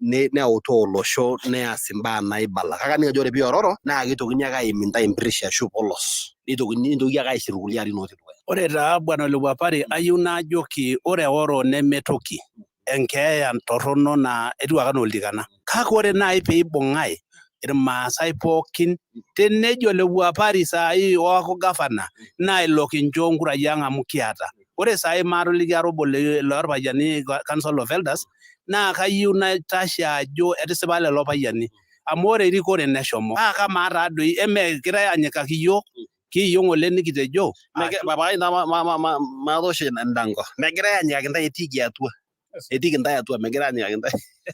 neutoo olosho neas imbaa naibala. Kake aning ajo ore piororo naa keitokini ake aim intae empirisha ashu polos neitokini nintoki ake aishir kulie arin otii dukuya. Ore taa bwana Olewuapari ayieu najoki ore eoro neme toki, enkeeya torrono naa etiu ake anaa oltikana. Kake ore naaji peibung'ae. Irmaasai pookin tenejo Olewuapari saai oaku gavana naa ilo kincho nkurai ang amu kiata. Ore saai maatoliki ara obo lorpayiani Council of Elders naa kayieu naitashe ajo etisipa lelo payiani amu ore erikore neshomo. Paa kamaa taa doi emegirae anyikaki iyiook kiiyieu ng'ole nikitejo Papai maatoosho endango. Megirae anyikaki intae etiiki atua. Etiiki intae atua megirae anyikaki intae.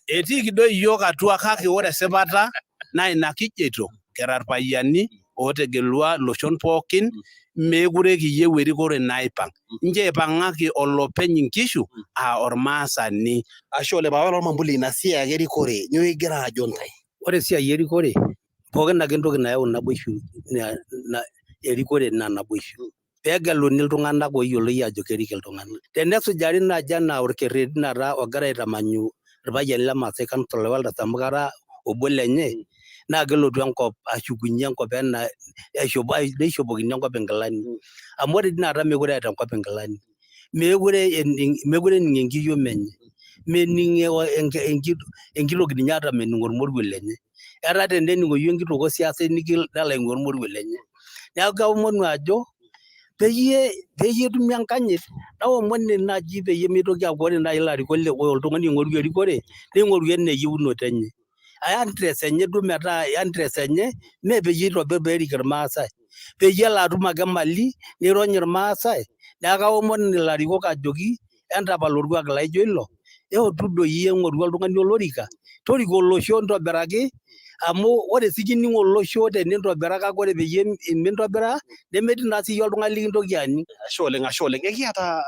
Etiiki doi iyiook atua kake ore esipata naa ina kijoito kira irpayiani ootegelua iloshon pookin meekure kiyieu erikore naipang. Nchoo eipang'aki olopeny inkishu aa ormaasani. Ashe oleng papai lormambuli ina siai ake erikore nyoo igira ajo intae? Ore esiai erikore pookin ake entoki nayau naboisho erikore naa naboisho. Peegeluni iltung'anak ooyioloi aajo kerik iltung'anak. Tenesujari naaji anaa orkerreti taata ogira aitamanyu irpayiani le Maasai Council of Elders amu kara obo lenye, naa kelotu enkop ashukunye enkop enaa neishopokini enkop inkilani. Amu ore teina kata meekure eeta enkop inkilani. Meekure ening meekure ening enkiyioma enye, mening enkitok ninye ata mening ormoruo lenye. Etaa tenening'oyu enkitok osiasai nelo aing'ua ormoruo lenye. Neeku kaomonu ajo peyie peyie etumi enkanyit naomon naaji peyie mitoki aaku ore naaji ilarikok oltung'ani oing'oru erikore ning'oru enaa eyieunoto enye. Interest enye duo metaa interest enye mee peyie itobir peerik irmaasai, peyie elo atum ake mali nirony irmaasai. Neeku kaomon ilarikok ajoki entapal orkuak laijo ilo, eotu doi eng'oru oltung'ani olorika, toriko olosho ntobiraki amu ore sikining olosho tenintobiraa kake ore peyie mintobiraa nemetii naa siyie oltung'ani likintoki aning. Ashe oleng, ashe oleng. Ekiata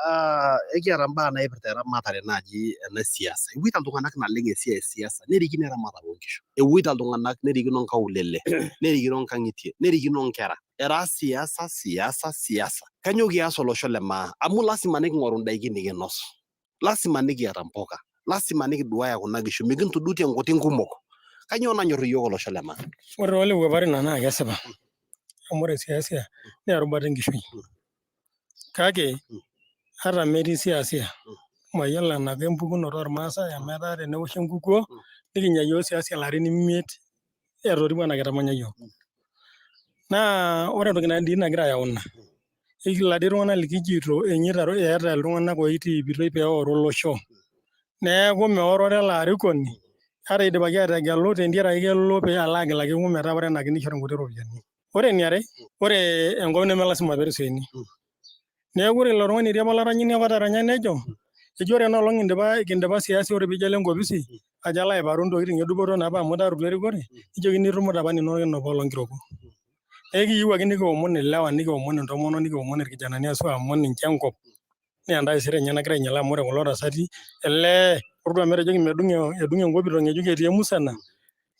ekiata imbaa naipirta eramatare naaji ena siasa. Ewoita iltung'anak naleng esiai e siasa nerikino eramatare oonkishu. Ewoita iltung'anak nerikino nkaulele, nerikino nkang'itie, nerikino nkera. Era siasa, siasa, siasa. Kanyoo kias olosho le maa? Amu lasima niking'oru indaiki nikinos. Lasima nikiata mpuka. Lasima nikiduaya kuna kishu, mikintudutie nkuti nkumok. Kanyoo nanyor iyiook olosho le maa? Ore taa Olewuapari ina naa kesipa amu ore siasa naa erubata enkishui kake ata metii siasa mayiolo enaa kempukunoto ormaasai amu etaa tenewoshi enkukuo nikinya iyiook siasa ilarin imiet etotiwuo enaa kitamanya iyiook. Naa ore entoki dii nagira ayau ina iladuo tung'anak likijito enyeita eeta iltung'anak oitiipitoi pee eoru olosho. Neeku meorore ele arikoni ata idipaki aategelu tentiaraki kelo pee alo agilaki kumok metaa ore enaake nishori nkuti ropiyiani. Ore eniare, ore enkop neme lasima pee erisoini. Neeku ore ilo tung'ani etii apa olaranyani apa otaranya nejo, eji ore ena olong kindipa siasa ore piijo alo enkopisi ajo alo aiparu ntokitin e dupoto naapa amu itarutua erikore, nejokini itumuta apa nena tokitin apa olong kiroko. Neeku ekiyieu ake nikiomon ilewa, nikiomon intomonok, nikiomon irkijanani ashu aomon ninche enkop naa entaisere enye nagira ainyiala amu ore kulo tasati elee ore duo amu etejoki medung edung enkopito ng'ejuk etii emusana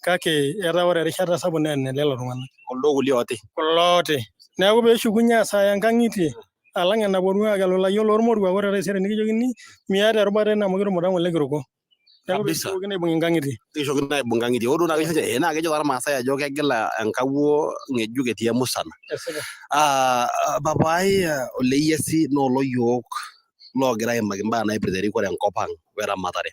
kake etaa ore erishata sapuk naa ene lelo tung'anak. Kuldo kulie ooti. Kulo ooti. Neeku peeshukunye aasaya inkang'itie alang enaponu aagelu ilayiok lormoruak ore taisere nikijokini miata erubata ino amu kitumuta ng'ole kiruko. Neeku Kabisa. peeshukokino aibung inkang'itie. Nikishukokino aibung inkang'itie. Ore duo naa kejo eh naa kejo taa irmaasai ajo kegila enkawuo ng'ejuk etii emusana. Esipa. Ah, papai oleyiasi naa oloyiok loogira aimaki imbaa naipirta erikore enkop ang weramatare.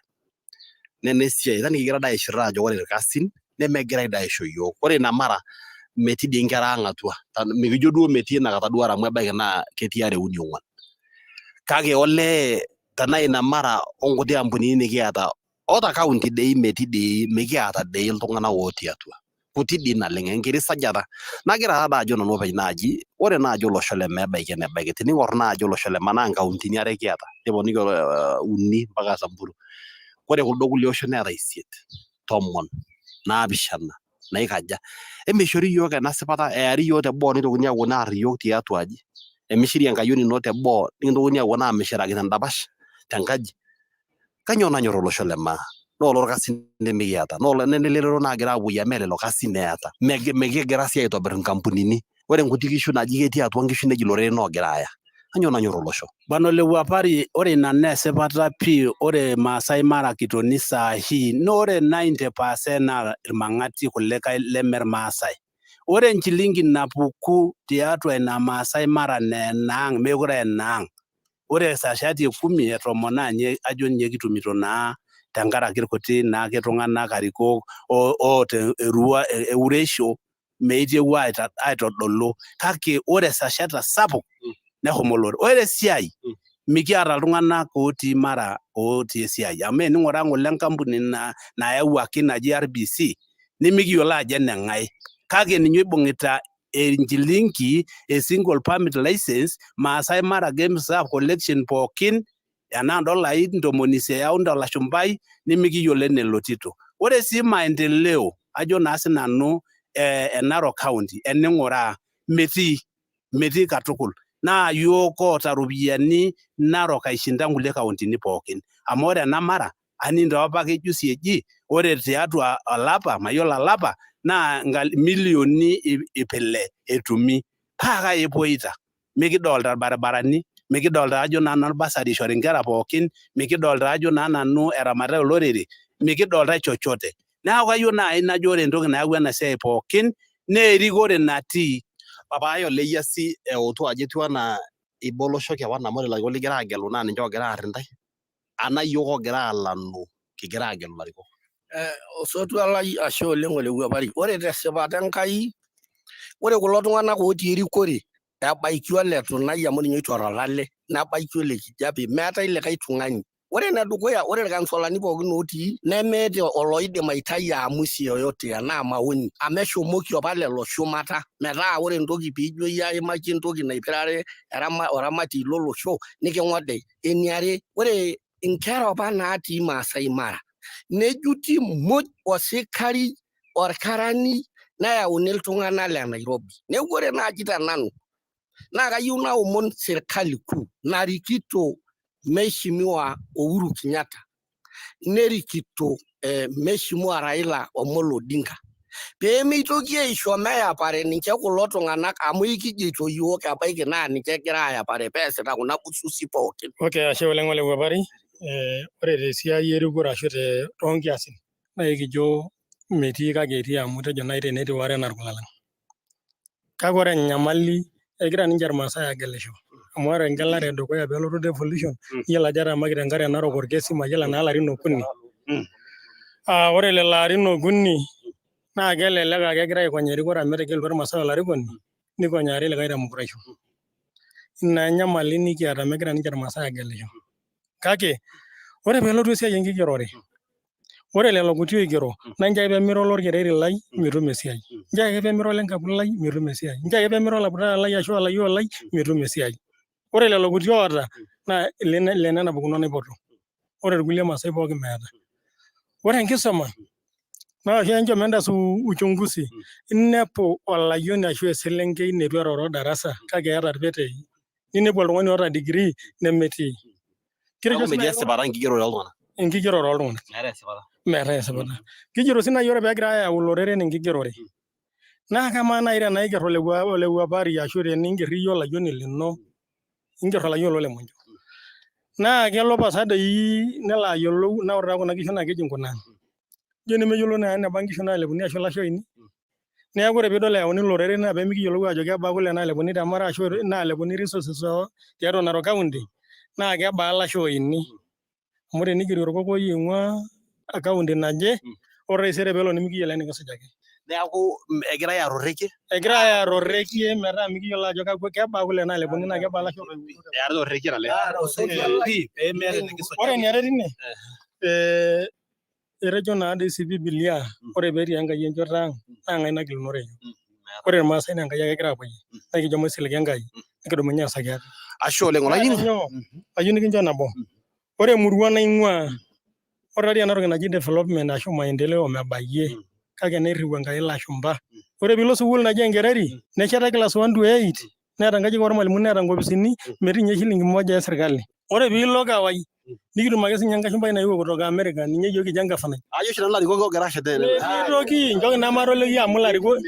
Nena esiai eton kigira doi aishir ajo ore irkasin nemegirai doi aisho iyiook. Ore ina mara metii dii inkera ang atua, mikijo duo metii inakata duo amu ebaiki naa ketii are uni ong'uan. Kake olee tenaa ina mara onkuti ampunini nikiata ota county dei metii dei mikiata dei iltung'anak otii atua. Kuti dii naleng enkiti sajata. Nagira taa doi ajo nanu openy naaji ore naaji olosho le maa ebaiki enebaiki tening'or naaji olosho le maa naa nkauntini are kiata niponiki uni mpaka Samburu. Ore kuldo kulie oshon neeta isiet, tomon, naapishana naikaja. Emeishori iyiook ena sipata eari iyiook teboo nitokini aaponu aar iyiook tiatua aji. Emishiri enkayioni ino teboo nikintokini aaponu aamishiraki tendapash tenkaji. Kainyoo nanyor olosho le maa? Naa olorkasin lemikiata, naa nena elelero naagira aapuoyia mee lelo kasin eeta. Mikigira sii aitobir nkampunini. Ore nkuti kishu naaji ketii atua nkishu neji iloreren oogira aaya. Kainyoo nanyor olosho? Bwana Olewuapari, ore ina naa esipata pii, ore Maasai Mara kitoni saa hii naa ore 90% naa irmang'ati kulikae leme irmaasai. Ore enchilingi napuku tiatua ina Maasai Mara naa enaang' meekure aa enaang'. Ore sashati e kumi e tomon naa ninye ajo ninye kitumito naa tenkaraki irkuti naake tung'anak arikok oota erua eureisho meitewuo aitodolu kake ore esashata sapuk neshomo olorere. Ore esiai mikiata iltung'anak otii Mara otii esiai amu ening'uraa ng'ole enkampuni nayawuaki naji RBC nimikiyiolo ajo eneng'ae kake ninye oibung'ita enchilingi e single permit license Maasai Mara Game Reserve collection pookin enaa ndolai ntomoni isiet eyau tolashumbai nimikiyiolo enelotito. Ore sii maendeleo ajo naa sinanu e Narok County ening'uraa metii metii katukul naa yiok oota iropiyiani Narok aishinda nkulie kauntini pookin amu ore ena Mara aning too apake juzi eji ore tiatua olapa mayiolo olapa naa milioni ip ile etumi paa kai epuoita mikidolta irbaribarani mikidolta ajo naa nanu bursary ishori inkera pookin mikidolta ajo naa nanu eramatitae olorere mikidoltae chochote neeku kayieu naaji najo ore entoki nayawua ena siai pookin naa erikore natii Papai oleyiasi eutu ajo etiu anaa ibolosho kewan amu ore ilarikok ligira agelu naa ninche oogira aar intae anaa iyiook oogira alanu kigira agelu ilarikok. Osotua lai ashe oleng Olewuapari. Ore tesipata Enkai, ore kulo tung'anak otii erikore ebaiki ole Tunai amu ninye oitor olale, nebaiki ole Kijape, meetae likae tung'ani. Ore enedukuya, ore irkansolani pookin otii nemeeta oloidim aitayu aamusi yoyote anaa maoni amu eshomoki apa lelo shumata metaa ore entoki piijo iyie aimaki entoki naipirare oramatie lolosho niking'odei. Eniare, ore inkera apa naatii Maasai Mara nejuti muj osikari orkarani neyauni iltung'anak le Nairobi. Neeku ore naaji te nanu naa kayieu naomon serkali kuu narikito Mheshimiwa Uhuru Kenyatta nerikito Mheshimiwa Raila Omolo Odinga pee meitoki aisho meyapare ninche kulo tung'anak amu ekijoito iyiook ebaiki naa ninche egira ayapare peesita kuna bususi pookin. Okay, ashe oleng Olewuapari. Ore tesiai erikore ashu toonkiasin naa ekijo metii kake etii amu tejo naaji tenetii waare anaa irkulala. Kake ore enyamali egira ninche irmaasai aagelisho amu ore engelare edukuya peelotu devolution iyiolo ajo etamaki tenkare narok orkesi mayiolo enaa ilarin okuni. Ore lelo arin okuni naa kelelek aa kegira aikony erikore amu etegelutua irmaasai olarikoni nikonyaari likae temukuraisho. Ina enyamali nikiata megira ninche irmaasai aagelisho. Kake ore peelotu esiai enkigerore ore lelo kuti oigero naa nchoo ake pemira olorkereri lai mitum esiai, nchoo ake pemira olenkapu lai mitum esiai, nchoo ake pemira olaputani lai ashu olayioni lai mitum esiai. Ore lelo kuti oota naa ilenena pukunot naipotu, ore irkulie maasai pookin meeta. Ore enkisuma naa oshi enchom entaas uchunguzi inepu olayioni ashu eselenkei neitu eroro darasa kake eeta irpetei, ninepu oltung'ani oota degree nemetii. Kitejo sii metii esipata enkigerore oltung'anak. Enkigerore oltung'anak. Meetae esipata. Meetae esipata. Kijito sii naaji ore peegirai ayau iloreren enkigerore naa kamaa naaji tenaiger Olewuapari ashu teninger iyie olayioni lino, inger olayioni lo Lemoncho naa kelo pasa doi nelo ayiolou naa ore taa kuna kishu naa keji nkunaang'. Ijo nemeyiolo naa eneba nkishu naalepuni ashu ilasho oini. Neeku ore piidol eyauni iloreren naa pemikiyiolou ajo kebaa kule naalepuni te Mara ashu naalepuni resources tiatua Narok County naa kebaa ilasho oini. Amu tenigeri orkokoyoi oing'ua county naje ore taisere peelo nimikiyiolo enikisujaki. Neeku egirai aara orrekie. Egirai aara orrekie metaa mikiyiolo ajo kakwa kebaa kule naalepuni naa kebaa ilasho otoiwutuo. Eetai orrekie naleng. Ore eniare tine etejo naa dei sii Bibilia ore peetii Enkai enchoto ang naa ng'ae nagilunore iyiook. Ore irmaasai naa Enkai ake egira aapuoyie naa ekijo maisiliga Enkai nikidumunye aasaki ate. Ashe oleng olainining'oni. Nyoo, ayieu nikincho nabo. Ore emurua naing'uaa, ore taadii ena toki naji development ashu maendeleo mebayie kake neirriu Enkai ilashumba. Ore piilo sukuul naji Enkereri nesheta class 1 to 8 neeta nkajijik ormalimuni neeta nkopisini metii ninye shilingi moja e sirkali. Ore piilo Kawai nikitum ake sinye enkashumbai nayewuo kutoka America ninye yiok kijo engafanai. Ajo oshi nanu ilarikok oogira ashet ene. Metii toki, nchooki naa matoliki amu ilarikok.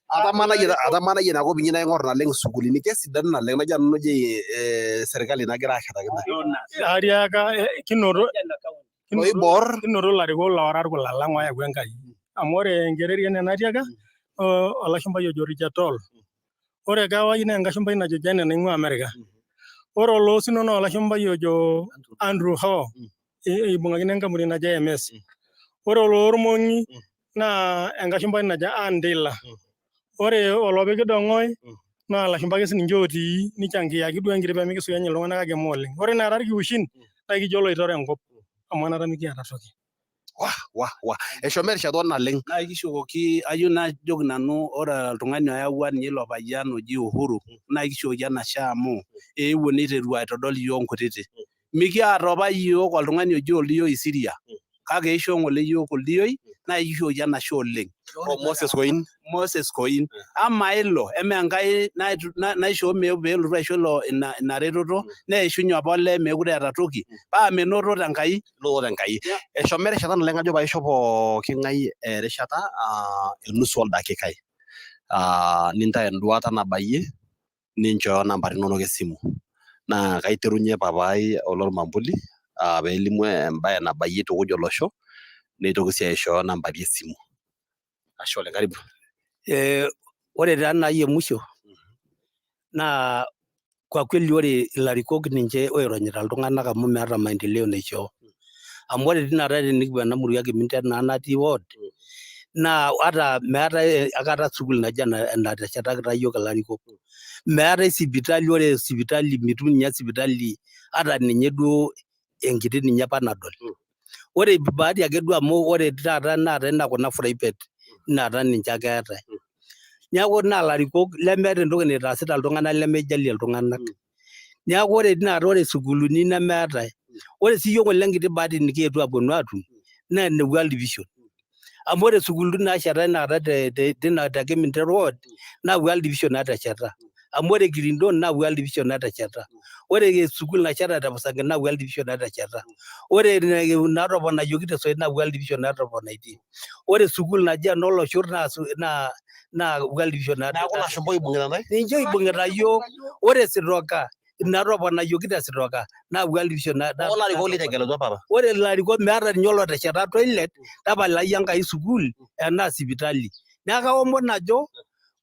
Atamanayie ina kop inyi naing'or naleng isukuulini kesidan naleng najo nanu je serkali nagira ashetaki intae. Atiaka kinoto Loibor. Kinoto ilarikok loora irkula lang oyawua Enkai. Amu ore Enkereri enaa enatiaka olashumbai ojo Richard Toll. Ore Kawai naa enkashumbai najo Janet naing'ua America. Ore Oloosino naa olashumbai ojo Andrew Hoo. Eibung'akino enkampuni naji IMS. Ore oloormong'i naa enkashumpani naji Ann Taylor. Ore olopiki dong'oi naa ilashumba ake sininche otii nichangiaki duo enkiti pee mikisuyanye iltung'anak kake eme oleng. Ore enaata irkiushin naa ekijo oloitore enkop amu enaata mikiata toki. Wah wah wah eshomo erishata naleng. Naa kishukoki ayieu najoki nanu ore oltung'ani oyawua ninye ilo payian oji Uhuru naa kishukoki enashe amu eewuo niteru aitodol iyiook nkutiti. Mikiata apa iyiook oltung'ani oji Oldioi Isiria kake eishoo ng'ole iyiook Oldioi naa ekishukoki enashe oleng. O Moses Koin. Moses Koin. Amaa ilo eme Enkai naishoo meeu pee elotu aisho ilo ina, ina retoto neishunye apa olee meekure eeta toki paa menoto te Nkai. Enoto te Nkai. Eshomo erishata naleng ajo paisho pooki ng'ae erishata enusu oldakikai nintayu enduata nabayie ninchooyo nambari inonok esimu. Naa kaiterunye papai olormambuli pelimu embae nabayie aitukuj olosho neitoki sii aishooyo nambari esimu. Ashe oleng, karibu. Ore taa enai emusho naa kwa kweli ore ilarikok ninche oironyita iltung'anak amu meeta maendeleo naishoo. Amu ore tinakata tenikipuo ena murua e Kimintet naa natii ward naa ata meetae akata sukuul naji enateshetakita iyiook ilarikok. Meetae sipitali, ore sipitali mitum ninye sipitali ata ninye duo enkiti ninye panadol. Ore bahati ake duo amu ore taata naatae naa kuna private naata ninche ake eetae. Neeku naa ilarikok lemeeta entoki naitaasita iltung'anak lemeijalie iltung'anak. Neeku ore tinakata ore isukuulini nemeetae. Ore sii iyiok ng'ole enkiti bahati nikietuo aponu aatum naa ene World Vision. Amu ore isukuulini naashetae tinakata tina te Kimintet ward naa World Vision natesheta. Amu ore Kirindon naa World Vision natesheta. Ore sukuul nasheta te Busangi naa World Vision natesheta. Ore natoponayioki te Soit naa World Vision natoponaitie. Ore sukuul naji enoloshur naa naa naa World Vision Neeku ilashumba oibung'ita ntae? Ninche oibung'ita iyiook. Ore sitoka natoponayioki te sitoka naa World Vision. Olarikok litegelutua papa? Ore ilarikok meeta ninye olotesheta toilet tapalayu Enkai sukuul enaa sipitali. Neeku kaomon ajo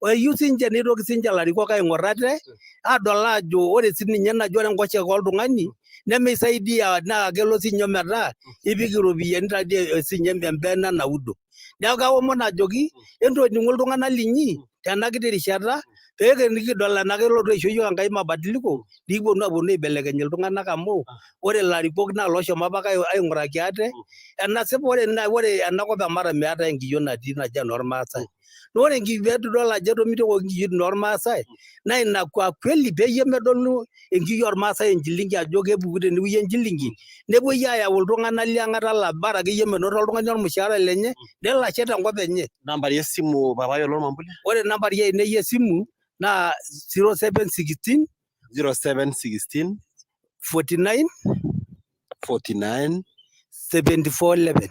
eyieu sinche neitoki sinche ilarikok aing'or ate adol ajo ore sininye naji ore enkoshoke oltung'ani nemeisaidia naa kelo sinye ometaa ipik iropiyiani tadii sinye embene naudo. Neeku kaomon ajoki entoning'u iltung'anak linyi tena kiti rishata pee nikidol enaa kelotu aisho iyiook Enkai mabadiliko nikiponu aponu aibelekeny iltung'anak amu ore ilarikok naa looshomo apake aing'uraki ate. Enasipa ore ore enakop e Mara meetae enkiyio natii naji enormaasai. Naa ore pee idol ajo etomitiokoki inkiyioitin ormaasai naa ina kwa kweli peyie medolu enkiyio ormaasai enchilingi ajo kepuku tenewueji enchilingi nepuoi ayau iltung'anak liang'ata laa bara akeyie menoto oltung'ani ormushaara lenye nelo ashet enkop enye. Nambari esimu papai olormambuli? Ore nambari ainei esimu naa 0716 0716 49 49 74 11.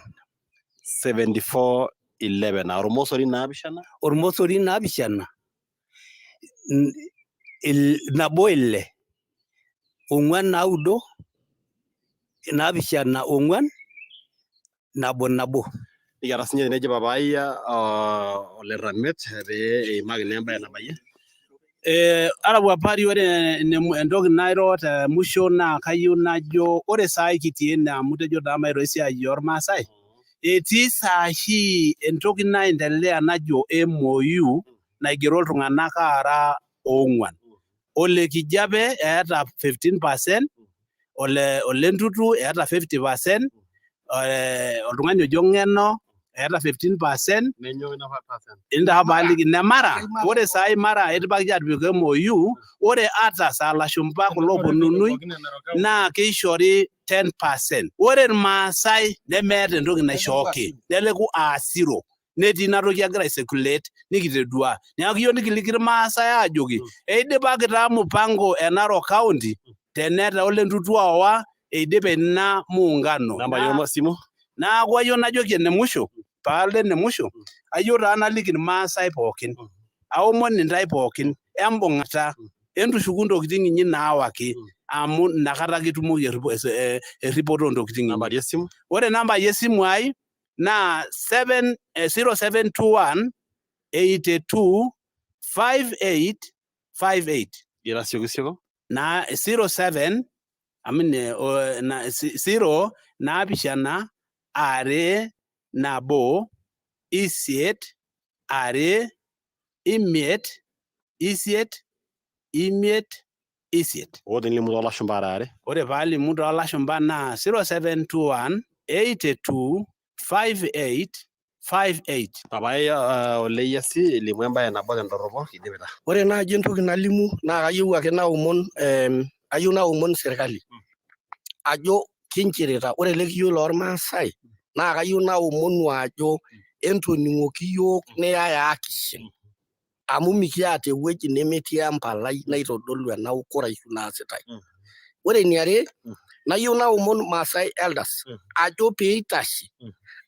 74 11 aa ormosori naapishana. Ormosori naapishana nabo ile ong'uan naudo naapishana ong'uan nabo nabo. Nikiata sinye tenewueji papai ole Ramet pee eimaki naa embae nabayie. Arewuapari ore entoki nairo te musho naa kayieu najo ore saai kitii ene amu itejo taa mairo esiai ormaasai etii sahi entoki naendelea najo MOU naigero iltung'anak aara oong'uan. Ole Kijape eeta 15%, ole ole Ntutu eeta 50%, oltung'ani ojo Ng'eno eeta 15%, intaa paaliki ine Mara, ore saai Mara itipakaki atipik MOU, ore ata saa lashumpa kulo oponunui naa keishori 10%. Ore Irmaasai nemeeta entoki naishooki, neleku aa zero. Netii ina toki egira aicirculate nikitodua. Neeku kiyieu nikiliki Irmaasai aajoki eidipaki taa mupango e Narok County tenetaa ole Ntutu oowa eidipe ina muungano. Namba esimu. Neeku ayieu najoki ene musho paalo ene musho ayieu taa naliki Irmaasai pookin aomon intae pookin embung'ata entushuku intokitin inyi naawaki amu inakata ake itumoki erripoto oontokitin inyi. Nambari esimu. Ore nambai esimu ai naa 0721 82 58 58. Ira siokisioko. Naa 07 Amine na, 0 naapishana are nabo isiet are imiet isiet imiet isiet. Oo tenilimu toolashumba are are. Ore paalimu toolashumba naa 0721 82 58 58. Papai Oleyiasi, limu embae nabo tendorropo kidipita. Ore naaji entoki nalimu naa kayieu ake naomon kayieu naomon serkali ajo kinchirita. Ore ele kiyo lormaasai naa kayieu naomonu ajo entoning'oki iyiook niyaya action amu mikiata ewueji nemetii empalai naitodolu ena ukuraishu naasitae. Ore eniare nayieu naomon Maasai elders ajo pee eitashe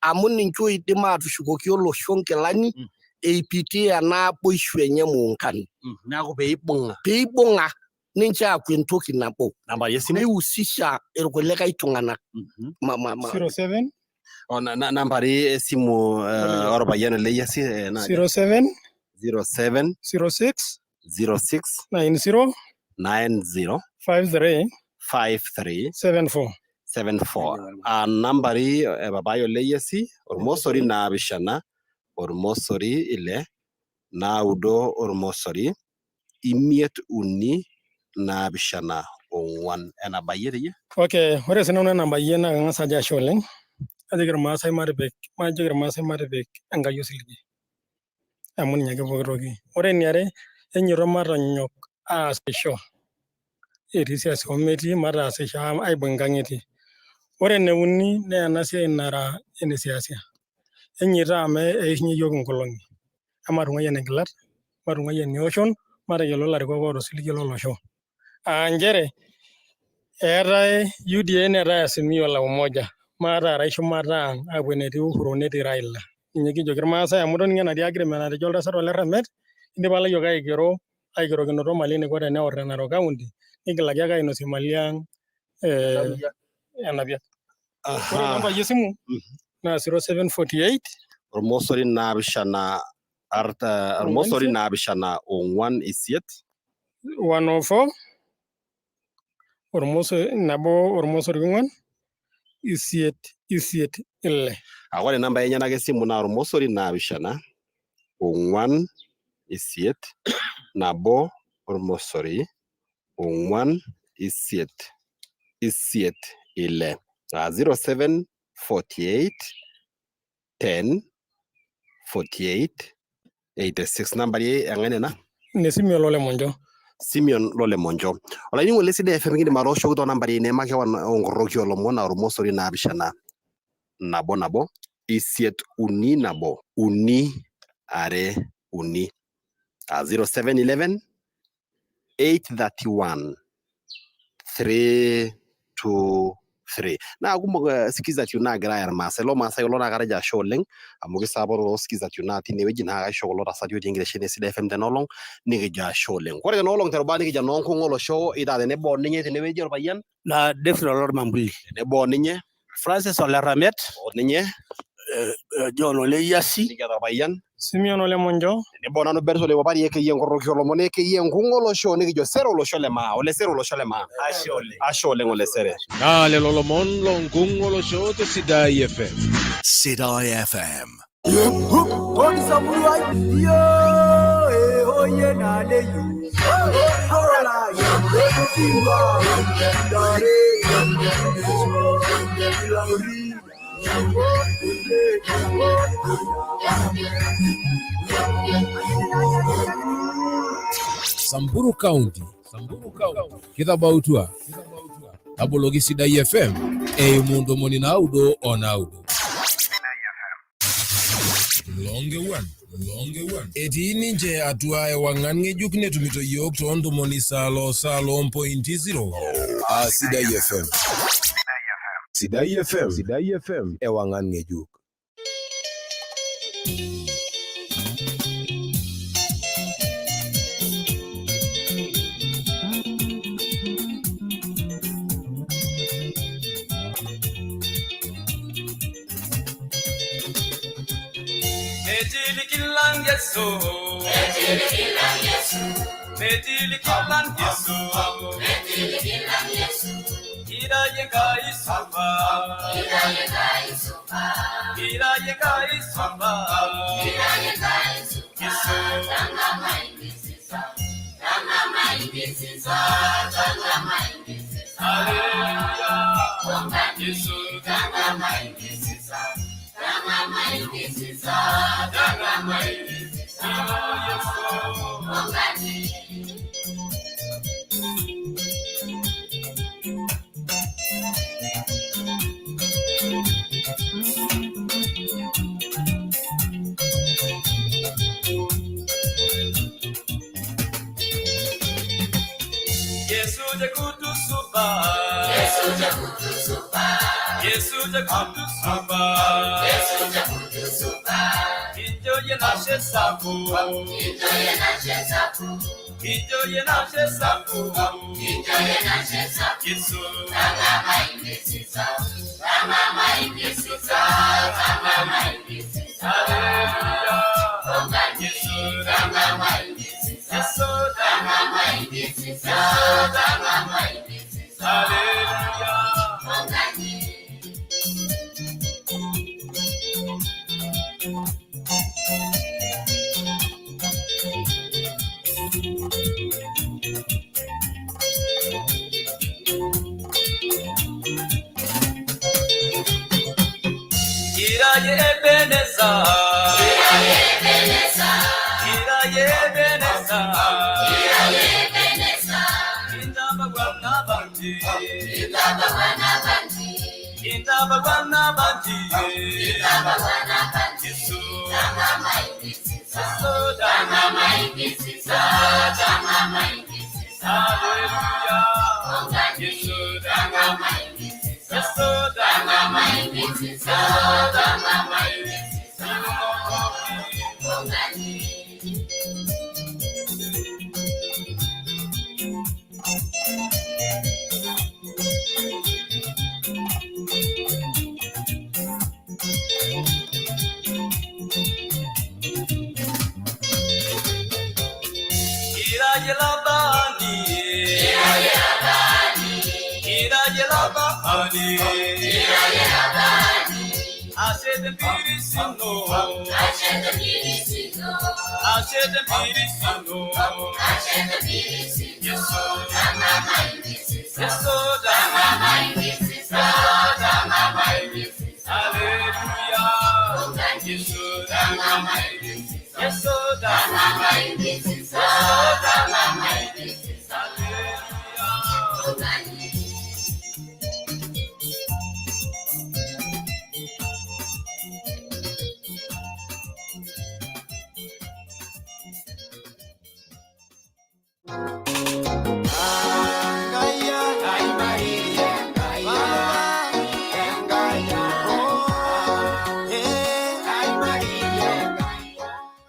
amu ninche oidim aatushukoki olosho nkilani eipitia naboisho enye muungano. Neeku pee ibung'a. Pee ibung'a ninche aaku entoki nabo. Nambari esimu. Neihusisha irkulikae tung'anak. 07 Nambari esimu orpayian Oleyiasi naaji. 07 07 06 06 90 90 53 53 74. 74. Aa nambari papai Oleyiasi ormosori naapishana ormosori ile naudo ormosori imiet uni naapishana ong'uan. Enabayie teyie? Okay, ore sinanu enabayie naa kang'as ajo ashe oleng. Ajoki irmaasai matipik, majoki irmaasai matipik Enkai osiligi amu ninye ake pooki toki. Ore eniare, enyoto matonyok aasisho etii siasa ometii mataasisho aibung' inkang'itie. Ore eneuni naa ena siai nara ene siasa. Enyoito amu eishunye iyiook inkolong'i. Ematung'ai enegilat, matung'ai enioshon, mategelu ilarikok oota osiligi lolosho. Aa nchere eetae UDA neetae Azimio la Umoja. Maataarai shumata ang' aapuo enetii Uhuru netii Raila. Ninye kijoki irmaasai amu toning'o enatii agreement natejo oltasat ole Remet, indipa ilayiok aigero aigerokinoto mali eniko teneor te Narok County, nigilaki ake ainosie mali ang' enapiak. Ore nambai esimu naa 0748 Ormosori naapishana arta ormosori naapishana ong'uan isiet 104 ormosori nabo ormosori ong'uan isiet isiet ile. Ore nambai enyenak esimu naa ormosori naapishana ong'uan isiet nabo ormosori ong'uan isiet isiet ile. 0748 10 48 86. Nambari eng'ae nena? Ine Simeon Lole Monjo. Simeon Lole Monjo. Olainining'oni le Sidai FM, kindim atooshoki too nambari ine makewan onkoroki oolomon aa ormosori naapishana nabo nabo isiet uni nabo uni are uni 0711 831 323. Naa kumok sikiza tune naagira aaya irmaasai. Loo maasai kulo naa katejo ashe oleng amu kisapuk lelo sikiza tune natii inewueji naa kaisho kulo tasati otii enkitesheni e Sidai FM tena olong nikijo ashe oleng. Ore tena olong terubata nikijo enoonkung olosho itaa tenebo oninye tenewueji orpayian Na David Olormambuli. Tenebo oninye Francis Ole Ramiet. Oninye John Oleyiasi. Nikiata orpayian Simeon Ole Monjo. Tenebo nanu Berto Ole Wapari ekeyie enkoroki oolomon ekeyie enkung olosho nikijo sere olosho le maa ole sere olosho le maa. Ashe oleng. Ashe oleng ole sere. Naa lelo lomon lonkung olosho te Sidai FM. Sidai FM. Samburu County. Kitabautua. Taboloki Sidai FM eimu ntomoni naudo o naudo. Longewan. Etii ninche atua ewang'an ng'ejuk netumito iyiook too ntomoni salo salo mpointi 0. Aa Sidai FM. Sidai FM. Sidai FM. Ewang'an ng'ejuk.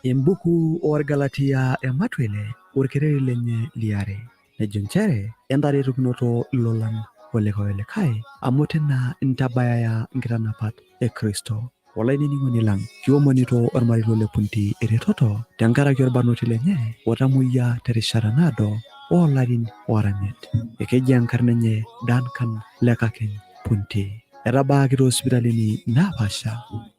Embuku orgalatia ematwele orkereri lenye liare nejo nchere entaretokinoto ilolan olikae amu tena ntabayaya nkitanapat e Kristo. Olainining'oni lang kiomonito ormarei le Punti eretoto tenkaraki orbarnoti lenye otamoyia terishata naado oolarin oora imiet. Ekeji enkarna enye Duncan Lekakeny Punti. Etabaaki toosipitalini naapaasha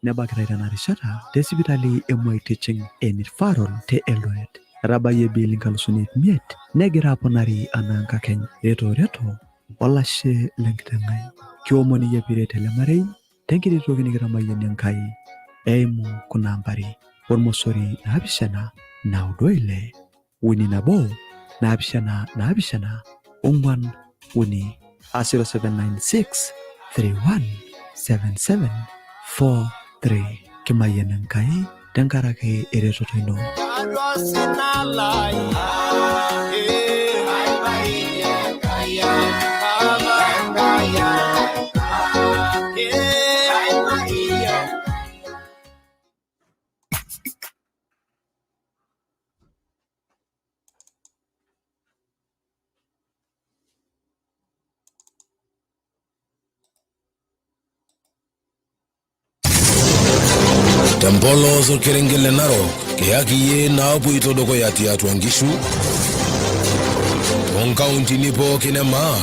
nebakitai tena rishata te sipitali e Moi Teaching and Referral te Eldoret. Etabayie bill 5,500 negira aponari anaa nkakeny. Reto olashe lenkiteng'ai. Kiomon iyie piiret ele marei tenkiti toki nikitamayiana Enkai eimu kuna ambari ormosori 7 9 6 3 1 7 7 4 3 0796 31 77 43. Kimayian Enkai tenkaraki eretoto ino. Tempolos orkerenget le Narok, kiyaki iyie naapoito dukuya tiatua nkishu, Toonkauntini pookin e maa.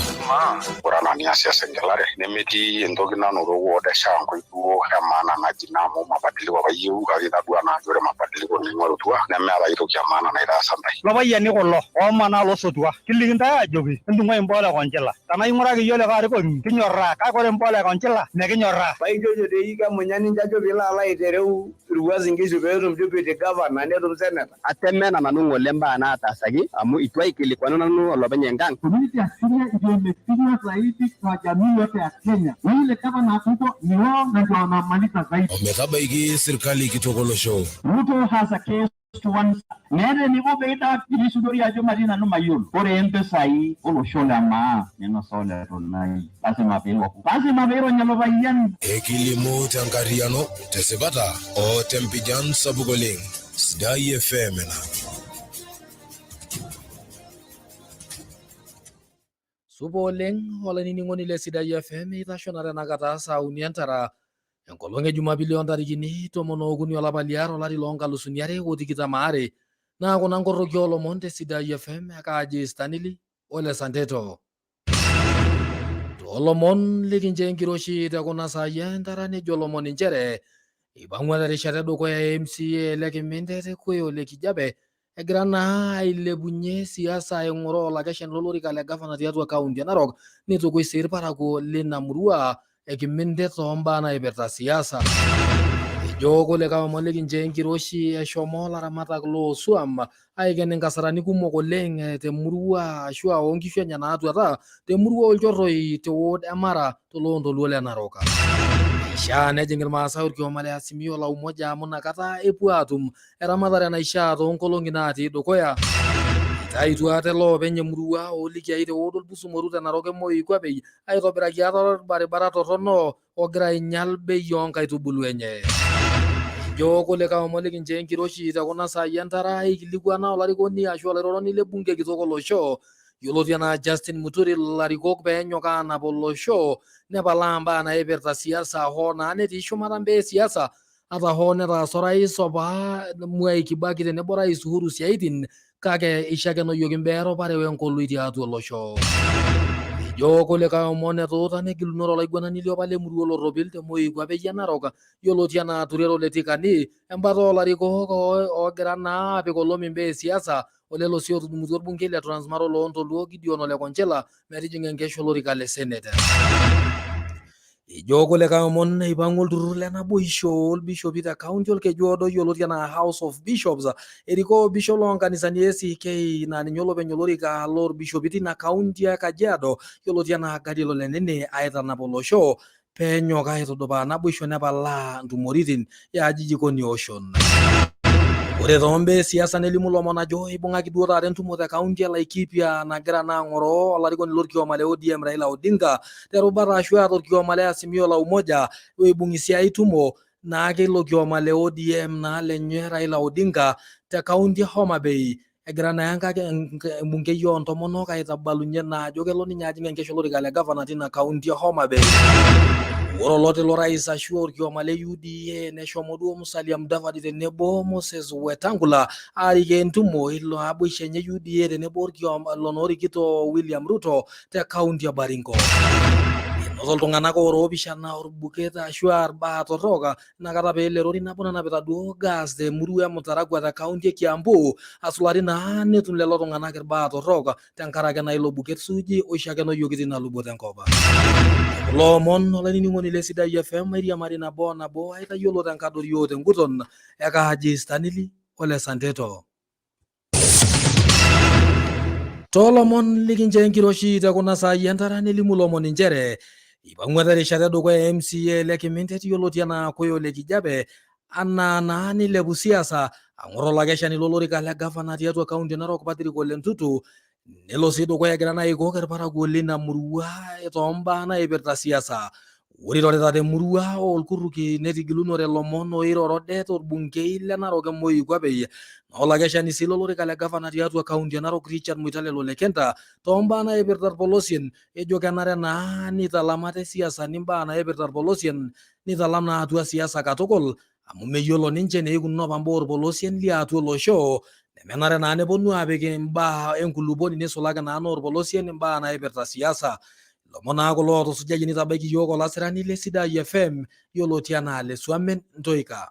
Ore anaa niasiasa engelare nemetii entoki nanotoko ote shangwe duo e maana naji naa amu mabadiliko apa iyieu kake itadua naa ajo ore mabadiliko ning'orutua nemeeta aitoki e maana naitaasa ntae. Lopayiani kulo oomanaa losotua kiliki ntae ajoki entung'uai imbaa ole Konchila tenaa ing'uraki iyiook likae arikoni kinyorraa kake ore imbaa ole Konchila mekinyorraa. Painjojo dei kemunya ninche ajo piilo alo aitereu Uasin Gishu peetum deputy governor netum senator. Atemena nanu ng'ole mbaa naataasaki amu itu aikilikuanu nanu olopeny enkang. Community ya Siria ndio imefinywa zaidi kwa jamii yote ya Kenya, na ile gavana huko ni wao na ndio wanamaliza zaidi. Ometabaiki sirkali kitok olosho. Ruto has a case to answer. Meeta eniko pee isudori ajo matii nanu mayiolo. Ore mpisai olosho le maa ninosa ole Tonai. Lazima piiloku. Lazima piirony ilo payian. Ekilimu tenkarriyiano, tesipata o tempijan sapuk oleng. Sidai FM ena. Supa oleng olainining'oni le Sidai FM eitasho naa tenakata saa uni entara enkolong e Jumapili oo ntarikini 13 olapa liare olari loo nkalusuni are o tikitam aare naa kuna nkorroki oolomon te Sidai FM ekaaji Stanley ole Santeto. Toolomon likinchoo enkiroshi te kuna saai entara nejo lomon inchere eipang'ua terishata edukuya MCA le Kimintet Kuyo le Kijape egira naa ailepunye siasa aing'oroo olakeshani lolorika le gavana tiatua kaunti e Narok neitukuj sii irparakuo lina murua e Kimintet toombaa naipirta siasa. Ejo kulikae omon likinchoo enkiroshi eshomo laramatak loosuam aiken inkasarani kumok oleng temurua ashua oonkishu enye naatuata temurua olchorroi te ward e Mara toloontoluo le Narok. Eishaa nejing Irmaasai orkioma le Azimio la Umoja amu inakata epuo aatum eramatare naishaa toonkolong'i naatii dukuya. Eitayutuo ate loopeny emurua oolikiai te ward Olpusumoru te Narok e Moi Kuapei aitobiraki ate orbaribara torrono ogira ainyal bei oo nkaitubulu enye. Ejo kulikae omon likinchoo enkiroshi te kuna saai entara eikilikuana olarikoni ashu olairoroni le bunge kitok olosho yioloti anaa Justin Muturi ilarikok peenyok aanap olosho nepalaa mbaa naipirta siasa hoo naa netii shumata mbaa e siasa ata hoo netaasa orais opa Mwai Kibaki tenebo orais Uhuru siaitin kake eishakenoyioki mbaa erupare wenkoloi tiatua olosho. Ejo kulikae omon etuuta negilunore olaiguanani liopa lemurua olorropil te Moi Kuape e Narok yioloti anaa Turero le Tikani embata oolarikok oogira naa aapik olomi mbaa e siasa olelo sii otudumutua orbungei le Transmara oloontoluo Gideon Ole Konchila metijing'a enkesha olorika le Senate. Ejo kulikae omon eipang'ua olturrur le naboisho olbishopi te kaunti Olkeju Odo yioloti anaa House of Bishops erikoo bishop loo nkanisani e ACK naa ninye olopeny olorika loorbishopi tina kaunti e Kajiado yioloti anaa Gadiel Ole Nene aitanap olosho peenyok aitudupaa naboisho nepalaa ntumoritin ya ajijik o nioshon. Ore too mbaa e siasa nelimu lomon ajo eibung'aki duo taata entumo te kaunti e Laikipia nagira naa ang'oroo olarikoni lorkioma le ODM Raila Odinga terubata ashu aa torkioma le Azimio la Umoja oibung'i sii ai tumo naake ilo kioma le ODM naa lenye Raila Odinga te kaunti e Homa Bay egira naa embungei oo ntomonok aitabalunye naa ajo kelo ninye ajing enkesha olorika le gavana tina kaunti e Homa Bay. Ore oloti lorais ashu orkioma le UDA neshomo duo Musalia Mudavadi tenebo Moses Wetangula aarikoo entumo ilo naboisho enye UDA tenebo orkioma ilo naa orikito William Ruto te kaunti e Baringo. Enoto iltung'anak oora oopishana orbuket ashu aa irbaa torrok inakata pee elo erori nabo nanapita duo gas te murua e Mutarakwa te kaunti e Kiambu asulari naa netum lelo tung'anak irbaa torrok tenkaraki naa ilo buket suuji oishakenoyioki tina luboto enkop. Kulo omon olainining'oni le Sidai FM mairiamari nabo o nabo aitayiolo tenkadori o tenguton ekaaji Stanley ole Santeto. Toolomon likinchoo enkiroshi te kuna saai entara nelimu lomon inchere eipang'ua terishata edukuya MCA le Kimintet yioloti anaa Kuyo le Kijape anaa naa nilepu siasa ang'or olakeshani lolorika le gavana tiatua kaunti e Narok Patrick Ole Ntutu nelo sii dukuya egira naa aikok irparakuo lina murua toombaa naipirta siasa. Ore irorita temurua oolkurruki netigilunore lomon oiroro det orbungei le Narok e Moi Kuapei naa olakeshani sii lolorika le gavana tiatua kaunti e Narok Richard Moitalel Ole Kenta toombaa naipirta irpolosien ejo kenare naa neitalam ate siasani mbaa naipirta irpolosien neitalam naa atua siasa katukul amu meyiolo ninche neikununo apa mbaa orpolosien liatua olosho. Nemenare naa neponu aapik imbaa enkuluponi neisulaki naa noorpolosien imbaa naipirta siasa. Ilomon naa kulo ootusujayie neitabaiki iyiook olasirani le Sidai FM yioloti anaa Lesuamen Ntoika.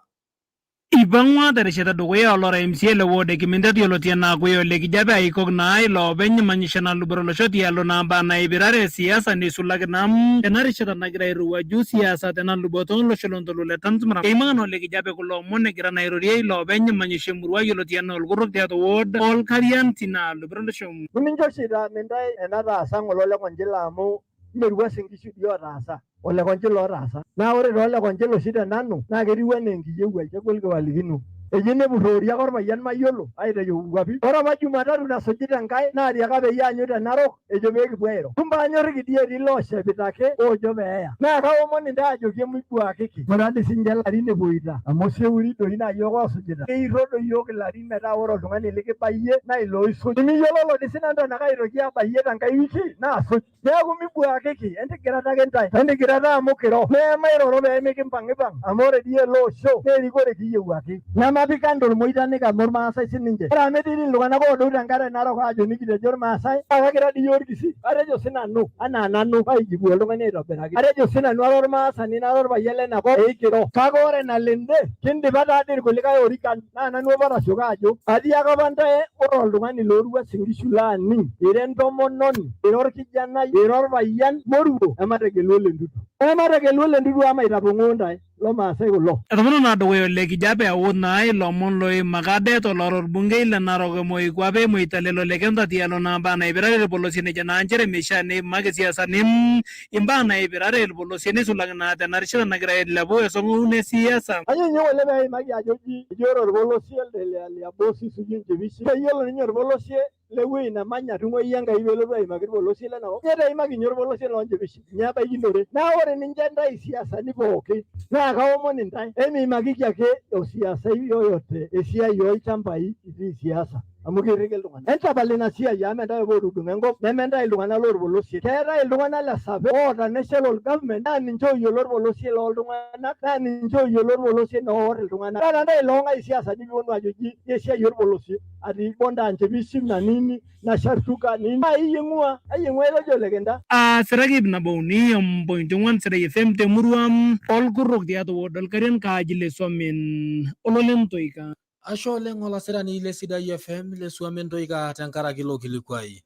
Eipang'ua terishata edukuya olora MCA le ward e Kimintet yioloti anaa Kuya Ole Kijape aikok naa ilo openy manyisho naluboto olosho tialo naa mbaa naipirare siasa neisulaki naa tena rishata nagira airowuaju siasa tena luboto olosho lontoluo le Transmara. Eimaka naa Ole Kijape kulo omon egira naa airorie ilo openy manyisho emurua yioloti anaa Olkurruk tiatua ward Olkarian tina luboto olosho. Nimincho oshi itaam intae enataasa ng'ole ole Konchila amu mme Uasin Ngishu dii otaasa, ole Konchila otaasa. Naa ore taa ole Konchila oshi te nanu naa ketiu anaa enkiyieuai, kegol kiwalikino. Eji nepurroori ake olpayian mayiolo aitayu nkuapi. Ore apa Jumatatu nasujita enkae naatiaka peyie aanyu te Narok ejo pee kipuo airo. Kumbe anyorriki dii etii looshepita ake oojo pee eya. Naa kaomon intae ajoki emibuakiki. Muradi siinche ilarin epuoita amu oseuri doi naa iyiook oosujita. Keirro doi iyiook ilarin metaa ore oltung'ani likibayie naa ilo oisuj. Nimiyiololo dii sinanu tenaa kaitoki abayie tenkae wiki naasuj. Neeku mibuakiki, entigirata ake intae. Entigirata amu kiro. Mee mairoro pee mikimpang'ipang' amu ore dii ele osho naa erikore kiyieu ake. Nemapik kando ilmoitanik amu ilmaasai sininche. Ore amu etii dii iltung'anak oodou tenkare narok aajo nikitejo ilmaasai naa kakira dii iyiook ilkisii. Atejo sinanu anaa nanu paijibu oltung'ani aitobiraki. Atejo sinanu ara olmaasani nara olpayian lena kop ee kiro. Kake ore enalo ende kindipa taadii ilkulikae orikan. Naa nanu apa otasioka ajo atiaka apa ntae ore oltung'ani loorua Uasin Ngishu laaning, ira entomononi, ira orkijanai, ira orpayian moruo emategelu Ole Ntutu. Emategelu Ole Ntutu amu maitapong'oo ntae, Lomaasai kulo. Etomono naa dukuya Ole Kijape aut naa ilomon loimaka det olora olbungei le Narok Moikuape Moitalel Ole Kenta tialo naa mbaa naipirare ilpolosien ejo naa nchere meishaa neimaki siasani imbaa naipirare ilpolosien neisulaki naa tena rishata nagira ailepu esong'oun e siasa. Kayieu ninye ng'ole pee eimaki ajo ji eji ore olpolosie elde le Liabosi sijui Nchipishi keyiolo ninye olpolosie le wueji namanya tung'uai Enkai peelotu aimaki ilpolosie lena kop. Ninye eimaki ninye olpolosie loo Nchipishi ninye ebaikinore. Naa ore ninche intae isiasani pooki naa kaomon intae emiimakiki ake osiasai yoyote esiai olchambai itii siasa. amu kirriki iltung'anak. Entapal ina siai amu mentae apa otudung'o enkop nementae iltung'anak lorpolosie. Keetae iltung'anak le survey oota national government naa ninche ooyiolo orpolosie loltung'anak naa ninche ooyiolo orpolosie oor iltung'anak. Taata ntae iloong'ae siasani piipuonu ajo ji esiai orpolosie ati bonda nchipiship na nini na shartuka nini naa iyieng'ua ayieng'ua itejo likinta. Aasiraki ip nabo uni ompointi ong'uan Sidai FM temurua Olkurruk tiatua ward Olkarian Kaaji le Suamin Ololentoika. Ashe oleng olasirani le Sidai FM le Suamen Ntoika tenkaraki ilo kilikuai.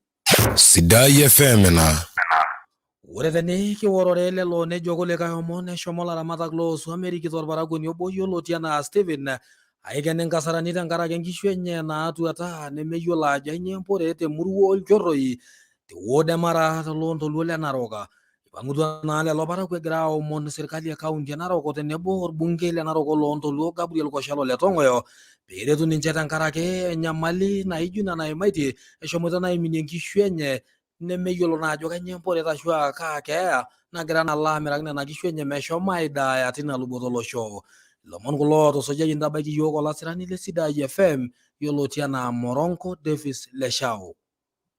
Sidai FM ina. Ore tene kiworore lelo nejo kulikae omon eshomo laramatak loo swam erikito olparakuoni obo yioloti anaa Stephen aiken inkasarani tenkaraki nkishu enye naatuata nemeyiolo ajo ainyoo empore temurua Olchorroi te ward e Mara toloontoluo le Narok. Eipang'utua naa lelo parakuo egira aomon serkali e kaunti e Narok o tenebo orbungei le Narok oloontoluo Gabriel Koshala ole Tong'oyo pee eretu ninche tenkaraki enyamali naijo ina naimaitie eshomoita naa aiminie nkishu enye nemeyiolo naa ajo kainyoo emporet ashu aa kaa keeya nagira naa alo amiraki nena kishu enye meshomo aidaaya tina luboto olosho. Ilomon kulo ootusujayie nitabaiki iyiook olasirani le Sidai FM yioloti anaa Moronko Davis Leshao.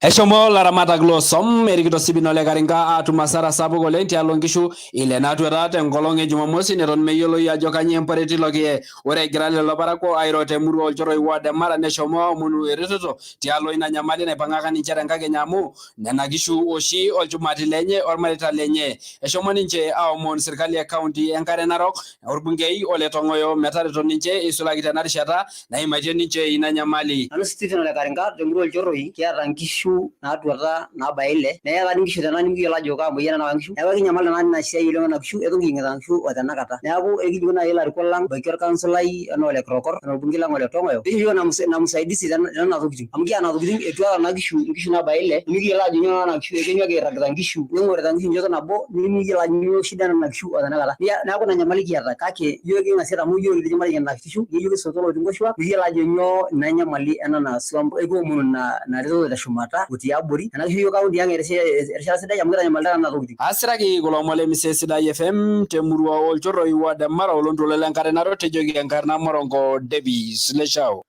Eshomo laramatak loosom erikito Stephen Ole Karinka aatum asara sapuk oleng tialo nkishu ile naatuata tenkolong e Jumamosi neton meyioloi ajo kanyoo emporet ilo kiye. Ore egira lelo parakuo airo te murua Olchoroi ward e Mara neshomo aomonu eretoto tialo ina nyamali naipang'aka ninche tenkakenya amu nena kishu oshi olchumati lenye olmareita lenye. Eshomo ninche aomon sirkali e kaunti enkare narok orbungei Ole Tong'oyo metareto ninche eisulaki tena rishata naimaitie ninche ina nyamali. Nanu Stephen Ole Karinka temurua Olchorroi, kiata nkishu naatuata naabaya ile, neetai nkishu tena nimikiyiolo ajo kaa moyian naawa nkishu, neeku ekinyamal tenakata ina siai oleng onena kishu, eton kiyieng'ita nkishu o tenakata. Neeku ekijoki naaji ilarikok lang ebaiki olkansolai enaa ole Kirokor enaa olbungei lang ole Tong'oyo peisho iyiook ina musaidizi tenena tokitin amu kiata nena tokitin etuata nena kishu nkishu naabaya ile nimikiyiolo ajo nyoo nena kishu, ekenyua kiiragita nkishu ning'orita nkishu enchoto nabo nimikiyiolo ajo nyoo shida enena kishu o tenakata. Neeku ina nyamali kiata kake iyiook king'asieta amu iyiook kijo mateyiang nena kishu nikiyieu kisotu olotii nkoshuak nikiyiolo ajo nyoo ina nyamali ena naasua ekiomonu ina ina retoto teshumata o tiabori tenaa kisho iyiook kaunti ang erishata sidai amu kitanyamalita nena tokitin. Asiraki kulo omon le Mise Sidai FM temurua Olchorroi ward e Mara olontoluo le nkare Narok tejoki enkarna Morongo Davis Leshao.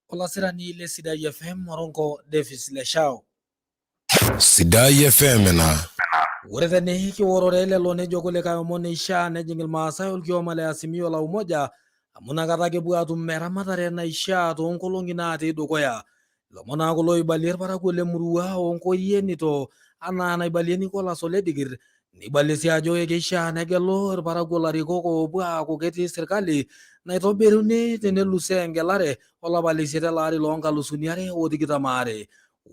Olasirani le Sidai FM Morongo Davis Leshao. Sidai FM ina. Ore tene kiworore lelo nejo kulikae omon eishaa nejing Ilmaasai olkioma le Azimio la Umoja amu inakata ake epuo aatum eramatare naishaa toonkolong'i naatii dukuya. Ilomon naa kulo oibalie ilparakuo le murua oo Nkoyienito anaa enaibalie Nicholas Ole Dikir, neibalie sii ajo ekeishaa negelu ilparakuo ilarikok oopuo aaku ketii sirkali naitobiruni tenelusoo engelare olapa le isiet ele ari loo nkalusuni 2022.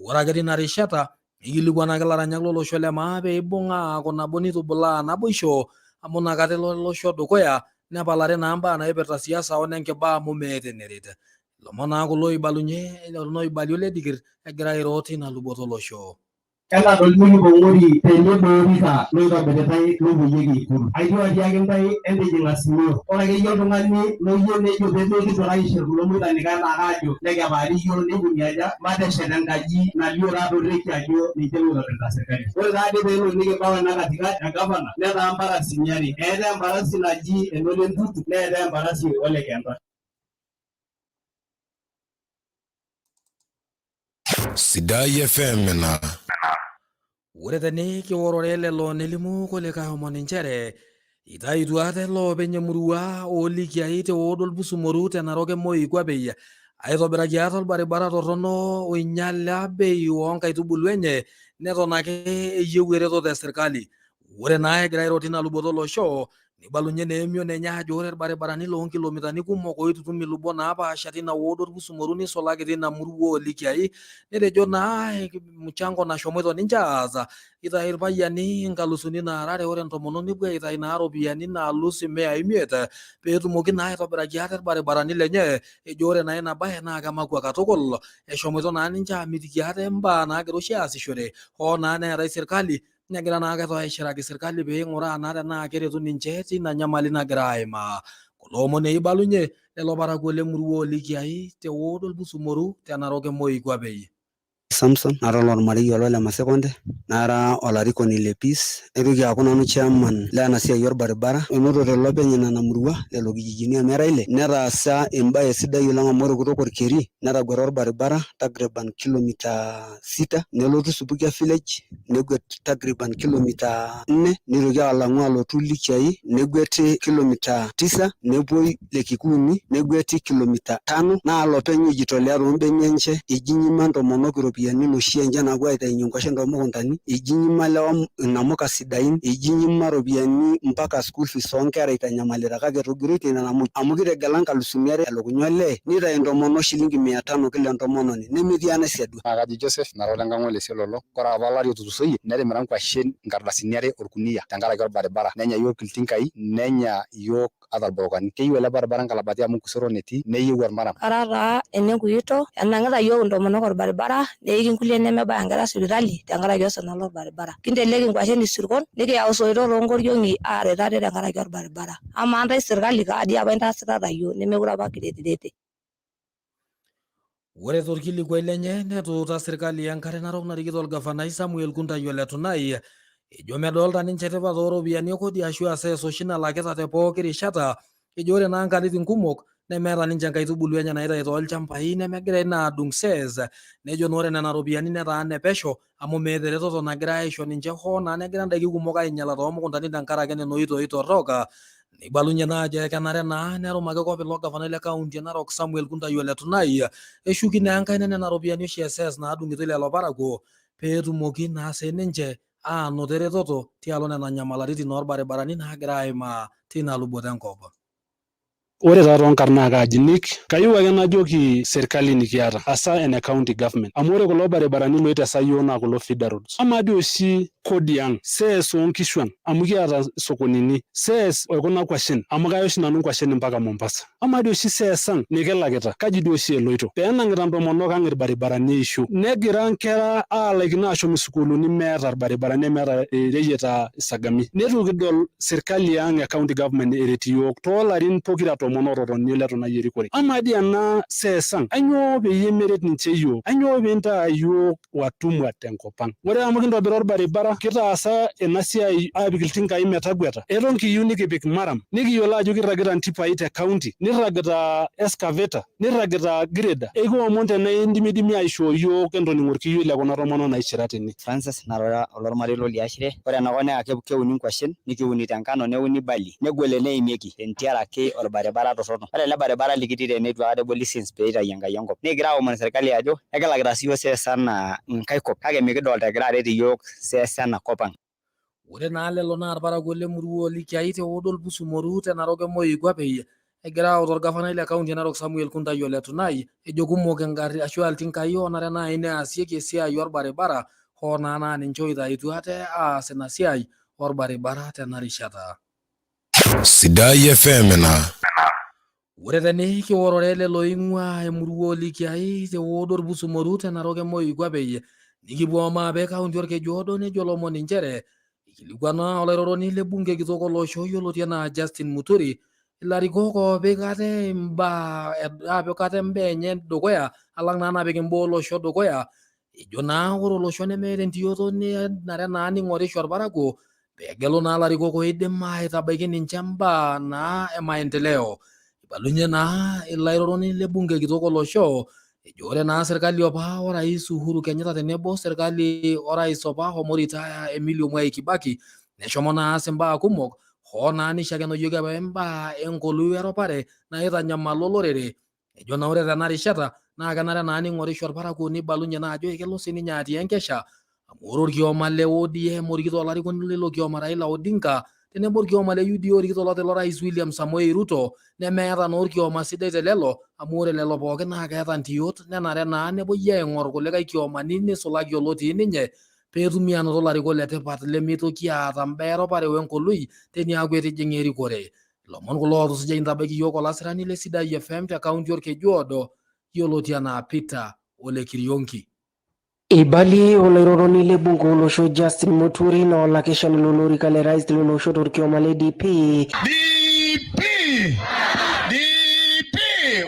Ore ake teina rishata, Neikilikuanaki laranyak lolosho le maa pee eibung'a aaku nabo neitubulaa naboisho amu inakata elo olosho dukuya nepalari naa mbaa naipirta siasa o nenkiba amu meeta eneret. Ilomon naa kulo oibalunye oibalie Ole Dikir egira airo teina luboto olosho. Enatolimu Kipong'ori tenebo orika loitobiritai lopuoyieki Ikulu. Ayieu atiaki intae entijing Azimio. Ore akeyie oltung'ani loyieu nejo pemikitoki aishir kulo muitanika anaake aajo nekepaari iyiook neikoni aja, mateshet enkaji nalio taata orekie ajo ninche loitobirita serkali. Ore taadei peelo nikibau ena katikati e gavana netaa mparasini are. Eetae emparasi naji eno Ole Ntutu neetae emparasi ole Kenta. Sidai FM ina. Ore tene kiworore lelo nelimu kulikae omon inchere itaituo ate loopeny emurua oolikiai te ward Olpusumoru te Narok e Moikuape aitobiraki ate olbaribara torrono oinyala bei oo nkaitubulu enye neton ake eyieu eretoto e sirkali. Ore naa egira airo tina luboto olosho Neibalunye naa emion enye ajo ore ilbaribarani loo nkilomitani kumok oitutum ilubot naapaasha teina ward Olpusumoru neisulaki teina murua oo Likiai, netejo naa mchango nashomoito ninche aas eitayu ilpayiani inkalusuni naara are ore intomonok nepuo aitayu naa ropiyiani naalus imiyai imiet peetumoki naa aitobiraki ate ilbaribarani lenye. Ejo ore naa ina bae naa kemakwa katukul. Eshomoito naa ninche aamitiki ate imbaa naagira oshi aasishore hoo naa neetae serkali negira naa ake aishiraki serkali pee ing'uraa naa tenaa keretu ninche tina nyamali nagira aimaa. Kulo omon eibalunye lelo parakuo le murua oo Likiai te ward Olpusumoru te Narok e Moikuape. Samson nara olormarei olo le Masekonde nara olarikoni le Peace naitoki aaku nanu chairman lena siai orbaribara. Enotote ilopeny nena murua lelo kijijini amu era ile netaasa embae sidai oleng amu ore kutoka Orkeri netaguata orbaribara takriban kilomita sita nelotu Subukia village neguet takriban kilomita nne nitoki alang'u alotu Likiai negueti kilomita tisa nepuoi Lekikuuni negueti kilomita tano naa lopeny oijitolea too mbenia enche eji inyima intomonok iropiyiani inoshi enche naapuo aitainyie nkwashen too mukuntani eji inyima ilewa inamuka sidain eji inyima iropiyiani mpaka school fees oo nkera eitanyamalita kake etogiroitie nena muj amu kitegela nkalusuni are elukunya olee nitayu intomonok shilingi mia tano kila entomononi nemetii enaisiadua. Naa kaji Joseph, nara olenkang ole Siololo. Ore apa olari otulusoyie, netimira nkwashen nkardasini are olkuniyia tenkaraki olbaribara. Nenya iyiook iltinkai, nenya iyiook ata ilbrokani. Keyieu ele baribara nkalabati amu nkuseron etii, neyieu olmaram. Kara taa enenkuito, enang'ita iyiook intomonok olbaribara, neiki nkulie nemebaya nkera sipitali tenkaraki osina lolbaribara. Kinteleki nkwashen isirkon, nikiyau isoitok too nkoriong'i aaret ate tenkaraki olbaribara. Amaa ntae sirkali kaa dii apa intaasitata iyiook nemekure apa kiretirete. Ore torkilikuai lenye netuuta sirkali enkare narok narikito olgavanai Samuel Kuntai Ole Tunai ejo medolta ninche tipat ooropiyiani e kodi ashu ases oshi nalakita te pooki rishata. Ejo ore naa nkatitin kumok nemeeta ninche nkaitubulu enye naitayu toolchambai nemegira ina adung ses. Nejo naa ore nena ropiyiani netaa ne pesho amu meeta eretoto nagirai aisho ninche hoo naa negira ndaiki kumok ainyala toomukuntani tenkaraki nena oitoi torrok. Neibalunye naa ajo ekenare naa nerumaki kopik ilo gavanai le kaunti e Narok Samuel Kuntai Ole Tunai eshuki naa enkaina nena ropiyiani oshi e ses naadung'itoi lelo parakuo pee etumoki naa sii ninche aanoto eretoto tialo nena nyamalaritin orbaribarani naagira aimaa teina luboto enkop. Ore taa toonkarn naa kaaji Nick. Kayieu ake najoki serkali nikiata, hasa ene county government, amu ore kulo baribarani loitesa iyiook naa kulo feeder roads. Amaa dii oshi kodi ang, sees oo nkishu ang, amu kiata sokonini, sees e kuna kwashen, amu kaya oshi nanu nkwashen mpaka Mombasa. Amaa dii oshi sees ang nikilakita, kaji dii oshi eloito? Pee enang'ita ntomonok ang ilbaribarani eisho, negira nkera aalaikino aashom isukuuluni meeta ilbaribarani nemeeta ireyieta isagami. Neitu kidol serkali ang e county government eret iyiook too larin pokira tomon ototonie le Tunai erikore. Amaa dii ena sees ang, ainyoo peyie meret ninche iyiook? Ainyoo pee intaa iyiook watumwa te nkop ang? Ore amu kintobira olbaribara, kitaasa ena siai aapik iltinkai metaguata, eton kiyieu nikipik maram, nikiyiolo ajo kirragita ntipai te county, nirragita excavator, nirragita grader. Ekiomon tenaa indimidimi aishoo iyiook entoning olkiyioi le kuna tomonok naishira tene. Francis nara olormarei lo Liashire. Ore enakop naa keuni nkuashen, nikiunito enkano neuni barley. Negol eneimieki tentiaraki olbaribara. orbaribara torrono. Ore ele baribara likitii tene eitu aikata eboli since pee eitayu Enkai enkop. Nikigira aomon serkali ajo ekilakita sii yiok sees anaa nkae kop kake mikidolta egira aret iyiook sees ena kop ang. Ore naa lelo naa irparakuo le murua Olikiai te ward Olpusumoru te Narok e Moikuape egira autaa olgavanai le kaunti e Narok Samuel Kuntai Ole Tunai ejo kumok ingarri ashu iltinkai oonare naaji neasieki esiai olbaribara hoo naa naa ninche oitayutuo ate aas ina siai olbaribara tena rishata. Sidai FM ina. Ore tene kiworore lelo oing'ua emurua Olikiai te ward Orpusumoru te Narok e Moikuape nikipuo omaape kaunti Orkejuodo nejo olomoni nchere ikilikuana olairoroni le bunge kitok olosho yioloti anaa Justin Muturi ilarikok oopik ate imbaa apik ate imbaa enye dukuya alang naa napik imbaa olosho dukuya. Ejo naa ore olosho nemeeta entiyoto nenare naa ning'orisho irparakuo peegelu naa ilarikok oidim aitabaiki ninche imbaa naa e maendeleo. Eibalunye naa ilo airoroni le bunge kitok olosho ejo ore naa serkali opa orais Uhuru Kenyatta tenebo serkali orais opa homo retire Emilio Mwai Kibaki neshomo naa aas imbaa kumok hoo naa neishakenoyieki apa imbaa enkolui werupare naitanyamala olorere. Ejo naa ore tena rishata naa kenare naa ning'orisho irparakuo neibalunye naa ajo ekelo sininye atii enkesha amu ore orkioma le ODM orikito olarikoni leilo kioma Raila Odinga tenebo orkioma le UDA orikito oloti lorais William Samoei Ruto nemeeta naa orkioma sidai te lelo amu ore lelo pookin naa keeta ntiyot nenare naa nepuoi aing'or kulikae kiomani neisulaki olotii ninye peetumi anoto ilarikok le tipat lemeitoki aata mbaa eropare we nkolui teniaku etijing'a erikore. Ilomon kulo ootusuja intabaiki iyiook olasirani le Sidai FM te kaunti Olkeju Odo yioloti anaa Peter Ole Kirionki. Eibalie olairoroni le bunge olosho Justin Muturi naa olakeshani lolorika le rais lolosho torkioma le DP. DP! DP!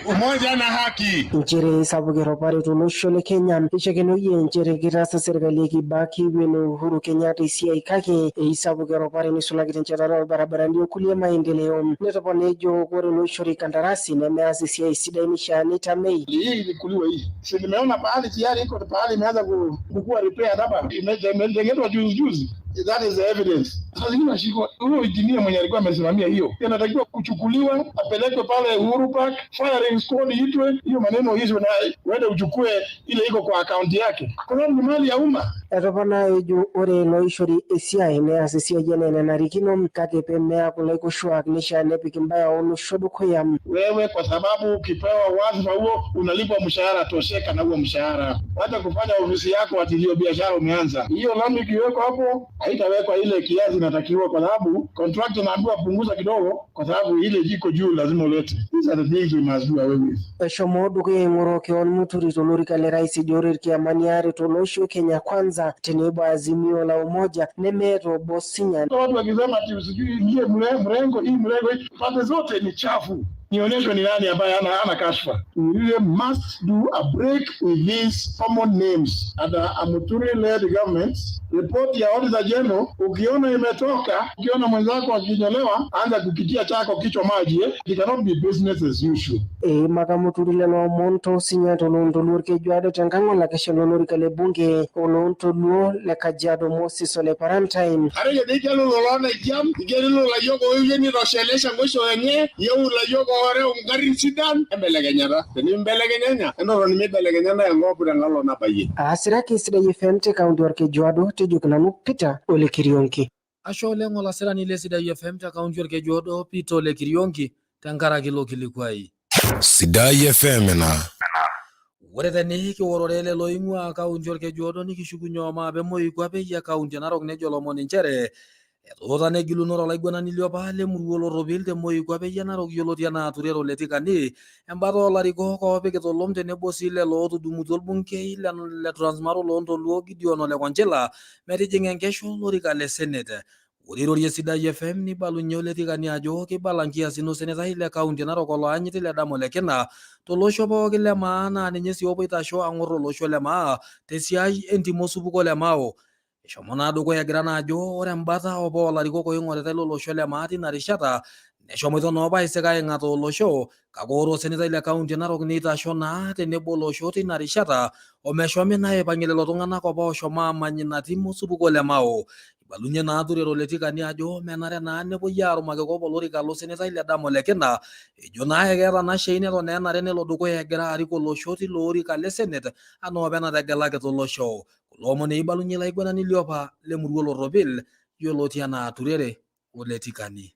Umoja na haki. Nchere sapuk erupare tolosho le Kenya. Eishakenoyie nchere keitaasa serkali e Kibaki wene Uhuru Kenyatta esiai kake eisapuk erupare neisulaki tenchetare orbarabarani o kulie maendeleo. Netopona ejo ore loishori kandarasi nemeas esiai sidai neishaa neitamei. Hii ilikuliwa hii. Si nimeona pahali tayari iko pahali imeanza kukua repaired hapa. Imetengenezwa juzi juzi. That is the evidence. Sasa zingine nashikwa huyo engineer mwenye alikuwa amesimamia hiyo anatakiwa kuchukuliwa apelekwe pale Uhuru Park, firing squad iitwe, hiyo maneno hizo, na uende uchukue ile iko kwa akaunti yake, kwa sababu ni mali ya umma. Etopona ejo ore loishori esiai neas esiai enaa enanarikino kake pemeaku laikushuak neishaa nepik imbaa olosho dukuya. Wewe kwa sababu ukipewa wadhifa huo unalipwa mshahara, tosheka na huo mshahara. Wacha kufanya ofisi yako ati ndio biashara umeanza. Hiyo lami ikiwekwa hapo haitawekwa ile kiasi inatakiwa, kwa sababu contractor anaambiwa punguza kidogo, kwa sababu ile iko juu lazima ulete. These are the things we must do away with. Eshomo dukuya aing'oroo kewon Muturi tolorika le rais ejo ore irkiamani aare tolosho Kenya Kwanza tenebo Azimio la Umoja nemeeta obo sinya. Watu wakisema ati sijui ingie mrengo hii mrengo hii, pande zote ni chafu. Nionyeshwe ni nani ambaye hana kashfa. We really must do a break with these common names. Under a Muturi-led government, report ya Auditor General ukiona imetoka, ukiona mwenzako akinyolewa, anza kukitia chako kichwa maji eh? It cannot be business as usual. Eimaka Muturi lelo omon toosinya toloontoluo Olkejuado tenkang olakeshani lolorika le bunge oloontoluo le Kajiado Moses Ole Parantain. Atejo dei kelo lolo naijam, kelo layiok oiwie nitoshelesha mwisho enye, yieu layiok oreu ngarrin sidan, embelekenyata. Tenimbelekenyanya, entotoni mibelekenya ntae enkop tenkolong nabayie. Aasiraki Sidai FM te kaunti Olkejuado, tejoki nanu Peter Ole Kirionki. Ashe oleng olasirani le Sidai FM te kaunti Olkejuado Peter Ole Kirionki tenkaraki ilo kilikuai. Sidai FM ina. Ore tene kiworore lelo oing'ua kaunti Olkejuado nikishukunye omaape Moikuape e kaunti e Narok nejo olomoni nchere etuuta negilunore olaiguanani liopa lemurua Olorropil te Moikuape e Narok yioloti anaa Turero Letikani embata oolarikok oopikita olom tenebo sii lelo ootudumutua olbungei le Transmara oloontoluo Gideon Ole Konchila metijing'a enkesha olorika le Senate. Ore eirorie Sidai FM neibalunye Oletikani ajo keibala nkiasin osenetai le kaunti e Narok oloanyiti Ledama Olekina tolosho pooki le maa naa ninye sii obo oitasho ang'or olosho le maa tesiai entim osupuko le Mao. Eshomo naa dukuya egira naa ajo ore embata opa oolarikok oing'oritai lolosho le maa tina rishata neshomoito naa opa aisik aing'ataa olosho kake ore osenetai le kaunti e Narok neitasho naa tenebo olosho tina rishata omeshomi naa aipang'ie lelo tung'anak opa ooshomo aamany ina tim osupuko le Mao. Eibalunye naa Turere Ole Tikani ajo menare naa nepuoi arumaki kop olorika losenetai Ledama Ole Kina, ejo naa ekeeta nashei neton enare nelo dukuya egira arik olosho tilo orika le Senate anaa apa enategelaki tolosho. Kulo omon eibalunye ilo aiguanani liopa lemurua Olorropil yioloti anaa Turere Ole Tikani.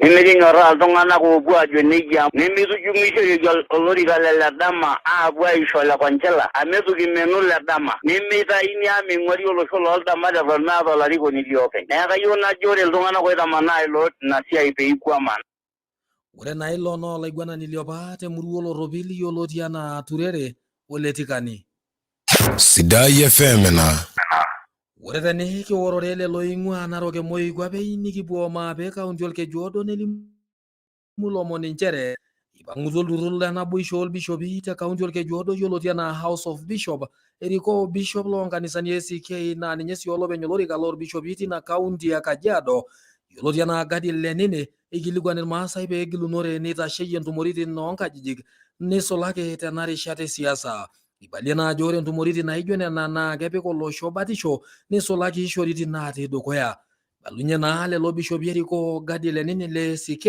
Nimikinyorraa iltung'anak oopuo aajo nejia, nemeitujung'ishoreki olorika le Ledama aapuo aisho Lekonchila amu eitu kimenu Ledama, nemeitayuni amu meing'uari olosho loo ldamat eton meeta olarikoni liopeny. Neeku kayieu najo ore iltung'anak oitamanaa ilo ina siai pee eikwama. Ore naa ilo naa olaiguanani liopa temurua Olorropil yioloti anaa Turere Ole Tikani. Sidai FM ina. Ore tenikiworore lelo oing'ua Narok e Moikuape nikipuo maape kaunti Olkejuodo nelimu lomon inchere eipang'utua olturrur le naboisho oolbishopi te kaunti Olkejuodo yioloti anaa House of Bishop erikoo Bishop loo nkanisani e ACK naa ninye sii olopeny olorika loorbishopi tina kaunti e Kajiado yioloti anaa Gadiel Lenene eikilikuan Ilmaasai pee egilunore neitasheyie ntumoritin oo nkajijik neisulaki tena rishata e siasa. Eibalie naa ajo ore ntumoritin naijo nena naa kepik olosho batisho neisulaki ishoritin naatii dukuya. Eibalunye naa lelo bishopi erikoo Gadiel Lenene le ACK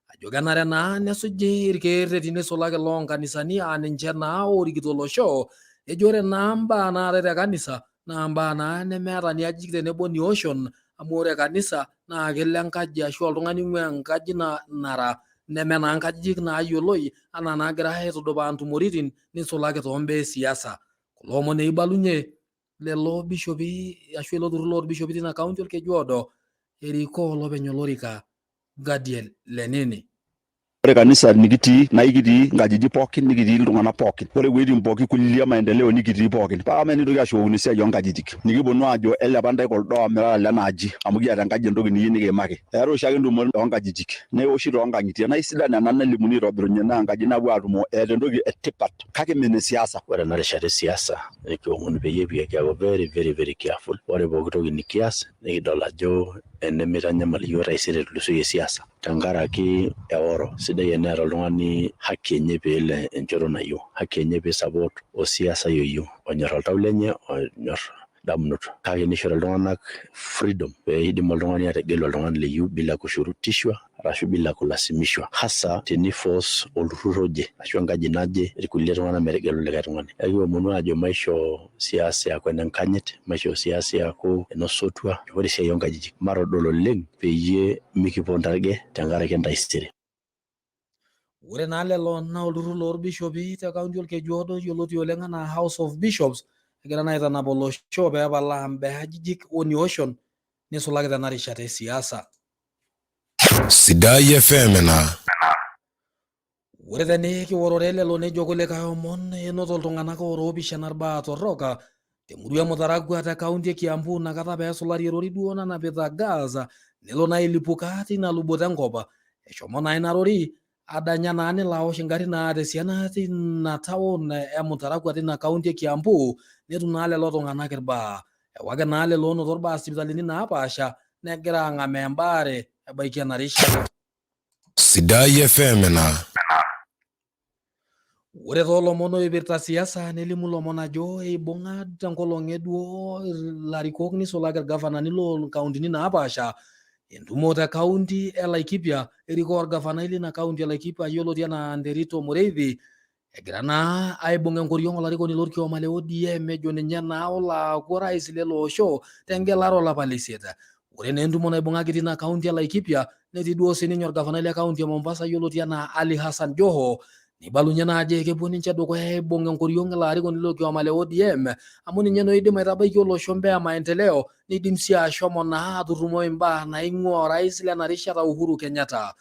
ajo kenare naa nesuji ilkeerretin neisulaki loo nkanisani aa ninche naa oorikito olosho. Ejo ore naa mbaa naatae te kanisa naa mbaa naa nemeeta niajijik tenebo nioshon amu ore kanisa naa kelo enkaji ashu oltung'ani oing'ua enkaji nara neme naa nkajijik naayioloi anaa naagirai aitudupaa ntumoritin neisulaki too mbaa e siasa. Kulo omon eibalunye lelo bishopi ashu ilo turrur loorbishopi tina kaunti Olkeju Odo erikoo olopeny olorika Gadiel Lenene. Ore kanisa nikitii naa ikitii nkajijik pookin nikitii iltung'anak pookin. Ore wuejitin pookin kulie maendeleo nikitii pookin. Paa amaa enintoki ashukokino esiai oo nkajijik nikiponu aajo elepa ntae kuldo amu mirara lena aji amu kiata enkaji entoki niyieu nikiimaki. Eetae oshiake ntumoritin oo nkajijik neoshi too nkang'itie naa isidan nena nelimuni aitobirunye naa nkaji naapuo aatumo eeta entoki e tipat kake mme ene siasa. Ore ena rishata e siasa nikiomonu peyie kiaku very very very careful. Ore pooki toki nikias nikidol ajo enemeitanyamal iyiook taisere etulusoyie siasa tenkaraki eoro. Sidai eneeta oltung'ani haki enye pee elo enchoto nayieu, haki enye pee eisupport osiasai oyieu, onyor oltau lenye, onyor indamunot. Kake neishori iltung'anak freedom pee eidim oltung'ani ategelu oltung'ani leyieu bila kushurutishwa arashu bila kulasimishwa hasa teni force olturrur oje ashu enkaji naje irkulie tung'anak metegelu likae tung'ani. Neeku kiomonu aajo maishoo siasa eaku enenkanyit, maishoo siasa eaku enosotua. Ore esiai oo nkajijik matodol oleng peyie mikipuo ntarge tenkaraki entaisere. Ore naa lelo naa olturrur loorbishopi te kaunti Olkejuodo yioloti oleng anaa House of Bishops egira naa aitanap olosho pee epalaa imbaa e ajijik o nioshon neisulaki tena rishata e siasa. Sidai FM ina. Ore tenikiworore lelo nejo kulikae omon enoto iltung'anak oora oopishana irbaa torrok temurua e Mutharagua te kaunti e Kiambu nakata pee esulari erori duo nanapita gas nelo naa ailipuka tina luboto enkop. Eshomo naa ina rori adanya naa nelo aosh ingarrin naata esiana tina taon e Mutharagua tina kaunti e Kiambu netum naa lelo tung'anak irbaa. Ewaki naa lelo oonoto irbaa sipitalini naapaasha negira ang'amaa embaare ebaiki ena rishata. Sidai FM ina. Ore toolomon oipirta siasa nelimu lomon ajo eibung'a tenkolong e duo ilarikok neisulaki ilgavanani loo nkauntini naapaasha entumo te kaunti e Laikipia erikoo olgavanai lina kaunti e Laikipia yioloti anaa Nderito Mureithi egira naa aibung enkoriong olarikoni lorkioma le ODM ejo ninye naa olo aaku orais lele osho tengelare olapa le isiet. Ore naa entumo naibung'aki tina kaunti e Laikipia netii duo sininye orgavanai le kaunti e Mombasa yioloti anaa Ali Hassan Joho neibalunye naa ajo kepuo ninche dukuya aibung enkoriong ilo arikoni lorkioma le ODM amu ninye naa oidim aitabaiki olosho mbaa e maendeleo neidim sii ashomo naa aturrumoi imbaa naing'uaa orais lena rishata Uhuru Kenyatta.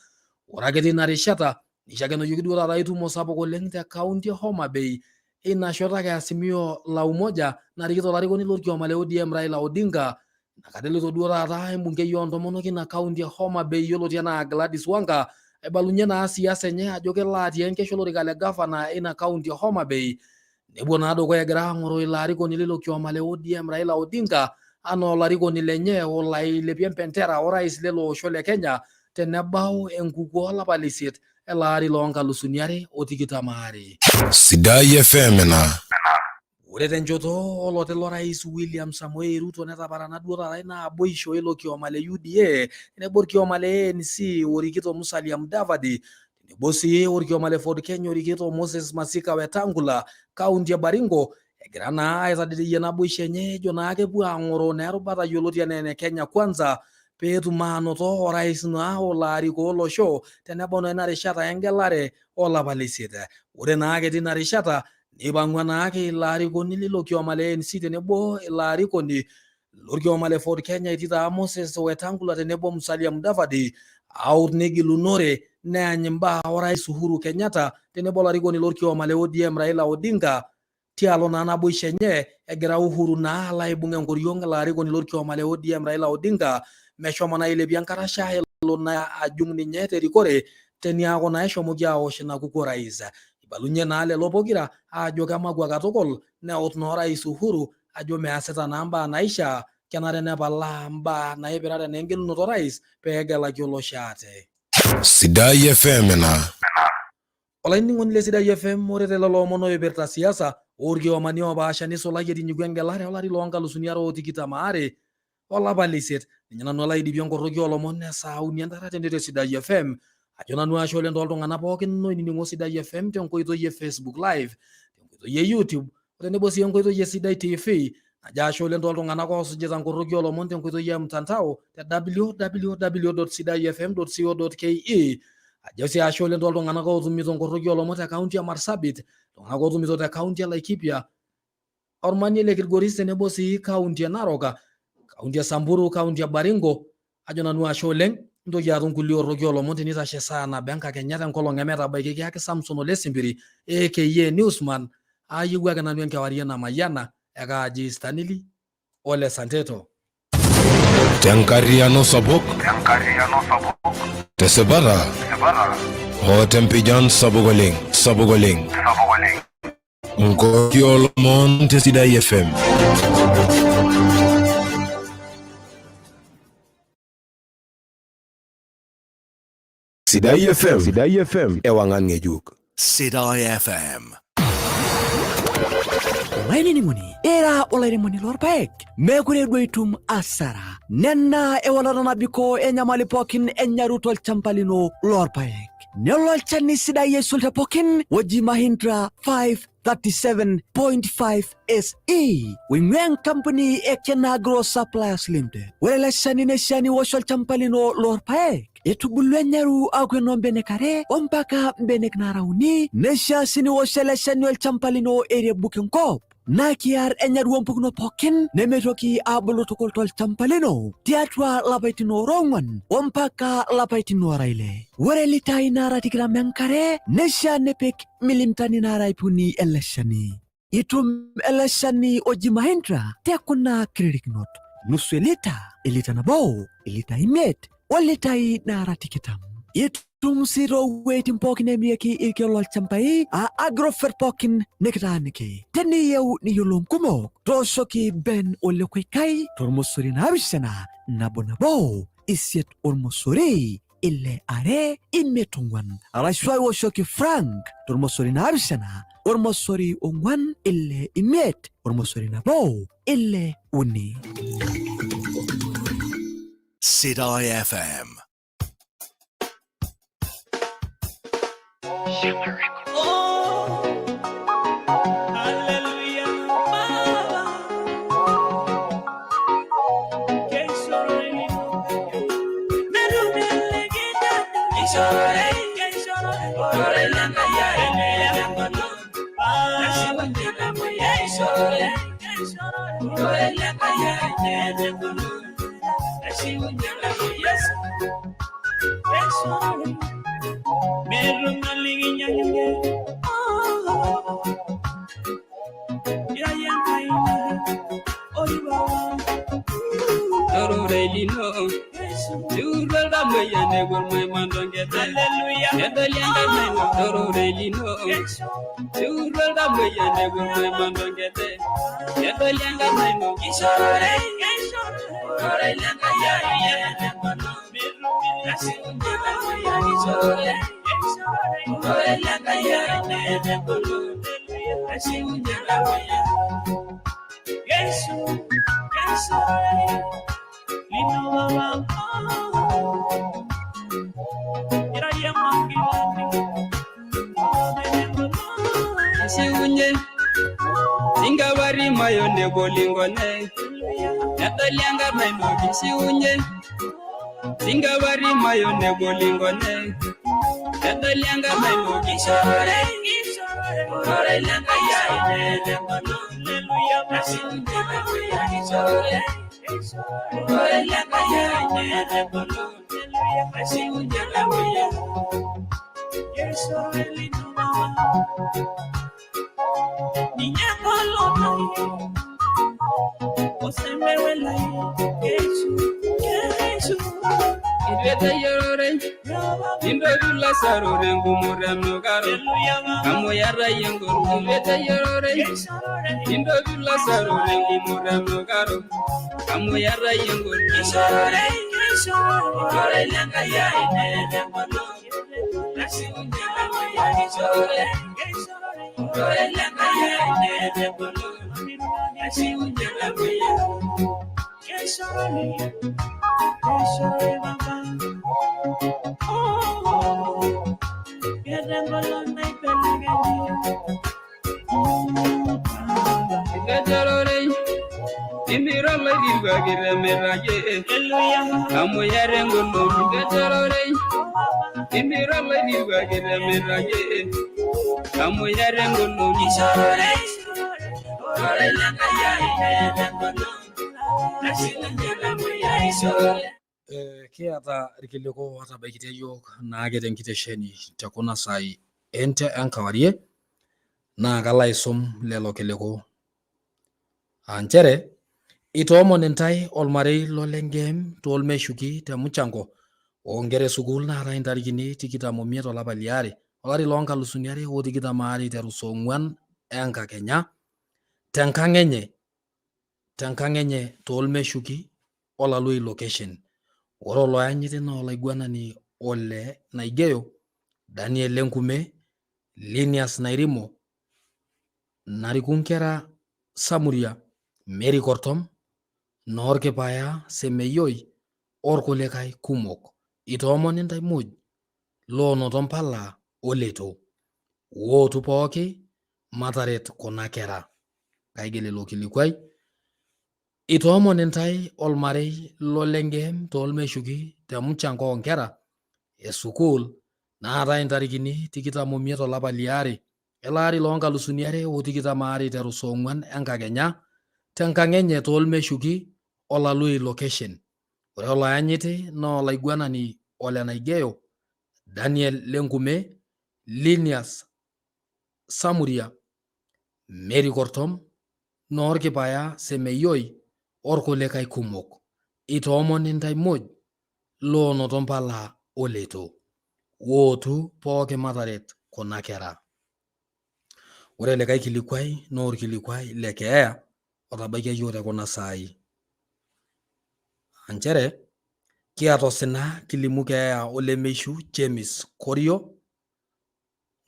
Ore ake tina rishata Neishakenoyioki duo taata etumo sapuk oleng te kaunti e Homa Bay ina shoto ake Azimio la Umoja narikito olarikoni lorkioma le ODM Raila Odinga. Inakata eloito duo taata embunkei oo ntomonok ina kaunti e Homa Bay yioloti anaa Gladys Wanga aibalunye naa siasa enye ajo kelo atii enkesha olorika le gavana ina kaunti e Homa Bay. Nepuo naa dukuya egira aang'oroo ilo arikoni leilo kioma le ODM Raila Odinga anaa olarikoni lenye olo ailepie empentera orais lele osho le Kenya tenebau enkukuo olapa le isiet ele ari loo nkalusuni are o tikitam aare. Sidai FM ina. Ore tenchoto oloti lorais William Samoei Ruto netaparana duo taata ina naboisho ilo kioma le UDA tenebo orkioma le ANC orikito Musalia Mudavadi tenebo sii orkioma le Ford Kenya orikito Moses Masika Wetangula kaunti e Baringo egira naa aitadedeyie naboisho enye ejo naa kepuo aang'oroo naa erubata yioloti enaa ene Kenya Kwanza peetum aanoto orais naa olo arikoo olosho tenebau naa ina rishata engelare olapa le isiet. Ore naake tina rishata neipang'ua naake ilo arikoni lilo kioma le ANC tenebo ilo arikoni lorkioma le Ford Kenya etii taa Moses Wetangula tenebo Musalia Mudavadi aut negilunore neany imbaa orais Uhuru Kenyatta tenebo olarikoni lorkioma le ODM Raila Odinga tialo naa naboisho enye egira Uhuru naa alo aibung enkoriong ilo arikoni lorkioma le ODM Raila Odinga meshomo naa ailepie enkarasha elo naa ajung ninye terikore teniaku naa eshomoki aosh ina kukuo orais. Eibalunye naa lelo pokira aajo kemakwa katukul neut naa orais Uhuru ajo measita naa mbaa naishaa, kenare nepalaa mbaa naipirare naa engelunoto orais pee egelaki olosho ate. Sidai FM ina. Olainining'oni le Sidai FM, ore te lelo omon oipirta siasa oolkiomani oopaasha neisulaki etinyikua engelare olari loo nkalusuni are o tikitam aare olapa le isiet. Ninye nanu alo aidipie enkoroki oo lomon e saa uni entara tene te Sidai FM. Ajo nanu ashe oleng tooltung'anak pookin oinining'o Sidai FM tenkoitoi e Facebook Live, tenkoitoi e YouTube o tenebo sii enkoitoi e Sidai TV. Najo ashe oleng tooltung'anak oosujita nkoroki oo lomon tenkoitoi e mtandao te www.sidaifm.co.ke. Ajo sii ashe oleng tooltung'anak ootumito nkoroki oo lomon te kaunti e Marsabit, iltung'anak ootumito te kaunti e Laikipia, Ormanie le Kilgoris tenebo sii kaunti e Narok, kaunti e Samburu, kaunti e Baringo. Ajo nanu ashe oleng. Ntoki atum kulie orroki oolomon tenitashe esaa nabo enkakenya tenkolong emetabaiki kiyaki Samson Ole Simpiri aka Newsman. Aayiewuaki nanu enkewarie namayiana ekaaji Stanley Ole Santeto. Tenkarriyiano sapuk, tesipata o tempijan sapuk oleng, sapuk oleng. Nkoki oolomon te Sidai FM. Sidai FM. Sidai FM. Ewang'an ng'ejuk. Sidai FM. Olainining'oni, ira olairemoni lorpaek, meekure duo itum asara. Nena ewalata nabikoo enyamali pookin enyaru tolchamba lino lorpaek. Nelo olchani sidai aisul te pookin oji Mahindra 537.5 SE oing'ua enkampuni e Kenagro Suppliers Limited. Ore ele shani neishaa niwosh olchamba lino lorpaek etubulua enyaru aaku enoo mbenek are ompaka mbenek naara uni. Neishaa sii niwosh ele shani olchamba lino erebuk enkop naa kiar enyaru ompukunot pookin nemeitoki aabulu tukul tolchamba lino tiatua lapaitin oora ong'wan ompaka lapaitin oora ile. Ore litai naara tikitam enkare neishaa nipik milimitani naara ip uni ele shani. Itum ele shani oji Mahindra te kuna kiririkinot: nusu elita, elita nabo, ilita imiet, o litai naara tikitam. Itum sii toowueitin pookin neemirieki irkeek lolchambai aa Agrovet pookin nikitaaniki. Teniyieu niyiolou nkumok, tooshoki Ben Ole Koikai tormosori 7 nabo nabo 8 ormosori 6 2 5 4 arashu aiwoshoki Frank tormosori 7 ormosori 4 6 5 ormosori 1 6 3. Sidai FM. Tororei lino liutu oltamoyia nepuo irmaiman tonkejek nedoli enkarna ino tororei lino liutu oltamoyia nepuo irmaiman tonkejek nedoli enkarna ino Neshiunye lamoyia. Yesu, Yesu, lino baba. Iraye mangilani. Neshiunye. Singabarimayo nebolingone. Nedoli enkarna ino kishiunye. Singabarimayo nebolingone. Nedoli enkarna ino kishore. Ororei lenkai ai nelengolon. Neshiunye lamoyia kishore. Ororei lenkai ai nelengolon. Neshiunye lamoyia. Yesu lino baba. Ninye kolonai. Osemewelai. Yesu, Yesu. Itu eteyiolorei nintotu Lasaro tengumoto enukaro amu iyata iyie engolon. Itu eteyiolorei nintotu Lasaro tengumoto enukaro amu iyata iyie engolon. Ororei lenkai ai neeta engolon. Neshiunye lamoyia kishorore. Ororei lenkai ai neeta engolon. Neshiunye lamoyia. Etejerorei nimiro loirirua kitemitayie amu iyata engolon. Etejerorei nimiro loirirua kitemitayie amu iyata engolon. Ororei lenkai ai neeta engolon. Neshiunye lamoyia kishorore. Kiata irkiliku otabaikitia yiok naake tenkitesheni te kuna saai ente enkawarie naa kalo aisum lelo kiliku. Aa nchere itoomon intae olmarei lolengeem toolmeshuki te muchango oo nkera e sukuul naatae intarikini 25 olapa liare olari loo nkalusuni are o tikitam aare iteru saa ong'uan enkakenya tenkang enye toolmeshuki olaloi location. Ore oloyanyiti naa olaiguanani Ole Naigeyo, Daniel Lenkume, Linias Nairimo, nariku nkera Samuria, Mary Kortom, Noorkipaya Semeyioi orkulikae kumok. Itoomoni intae muj loonoto mpala oleitu. Wootu pooki mataret kuna kera. Kaigil ilo kilikuai. Itoomon intae olmarei lolengeem toolmeshuki te mchango oo nkera e sukuul naatae intarikini 25 olapa liare ele ari loo nkalusuni are o tikitam aare iteru saa ong'uan enkakenya tenkang enye toolmeshuki olaloi location. Ore oloyanyiti naa olaiguanani Ole Naigeyo, Daniel Lenkume, Linias Samuria, Mary Kortom, Noorkipaya Semeyioi orkulikae kumok. Itoomoni intae muj loonoto mpala oleitu. Wootu pooki mataret kuna kera. Ore likae kilikuai naa orkilikuai le keeya otabaikia yiok te kuna saai. Aa nchere kiata osina kilimu keeya olemeishu James Korio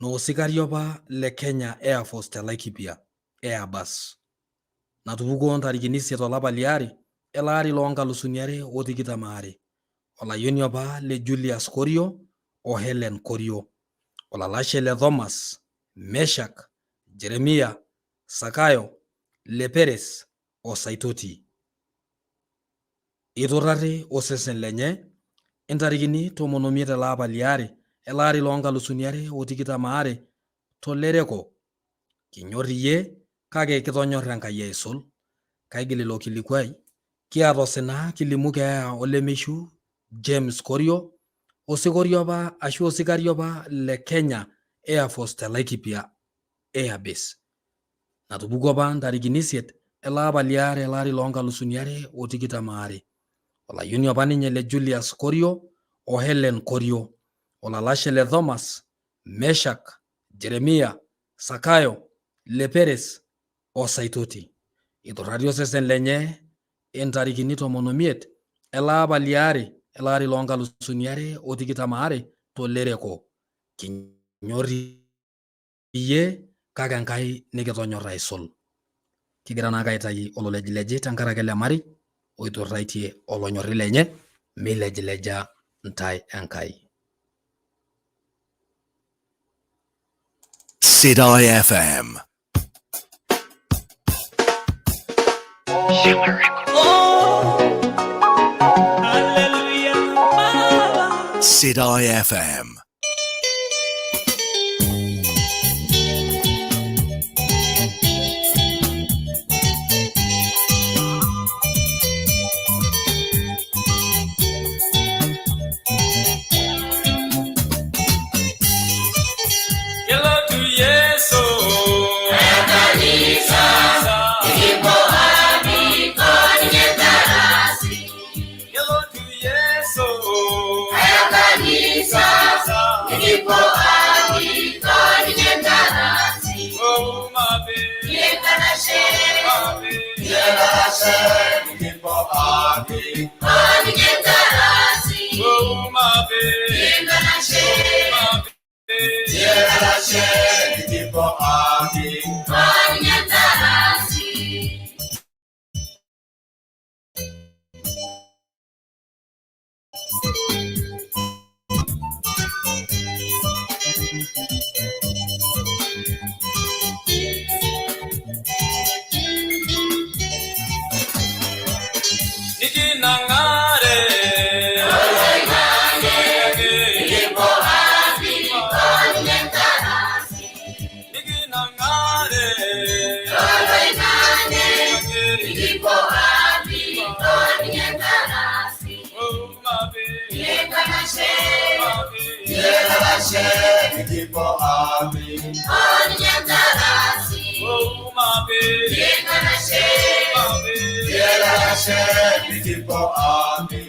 naa osikari apa le Kenya Air Force te Laikipia Air Base natupukuo ntarikini 8 olapa liare ele ari loo nkalusuni are o tikitam aare. Olayioni apa le Julius Korio o Hellen Korio, olalashe le Thomas, Meshak, Jeremia, Sakayo, Leperes o Saitoti. Eiturrari osesen lenye intarikini 15 ele apa liare ele ari loo nkalusuni are o tikitam aare to Lereko. Kinyor iyie kake kitonyorra Enkai aisul. Kaigil ilo kilikuai, kiata osina kilimu keeya olemeishu James Korio, osikori apa ashu osikari apa le Kenya Air Force te Laikipia Air Base. Natupukuo apa ntarikini 8 ele apa liare ele ari loo nkalusuni are o tikitam aare. Olayioni apa ninye le Julius Korio o Hellen Korio, olalashe le Thomas, Meshak, Jeremia, Sakayo, Leperes o Saitoti. Eiturrarie osesen lenye intarikini 15 ele apa liare ele ari loo nkalusuni are o tikitam aare to Lereko. Kinyor iyie Kake Enkai nikitonyorra aisul. Kigira naake aitayu ololejileji tenkaraki ele marei oiturraitie olonyorri lenye, meilejileja ntae Enkai. Sidai FM. Sidai FM. Kelotu Yesu. Ekanisa. Kelotu Yesu. Ekanisa. Oh, mabe. Mabe. Oh, mabe. Mabe. Nikinang'are. Nikinang'are. Oh, mabe. Mabe. Oh, mabe. Mabe.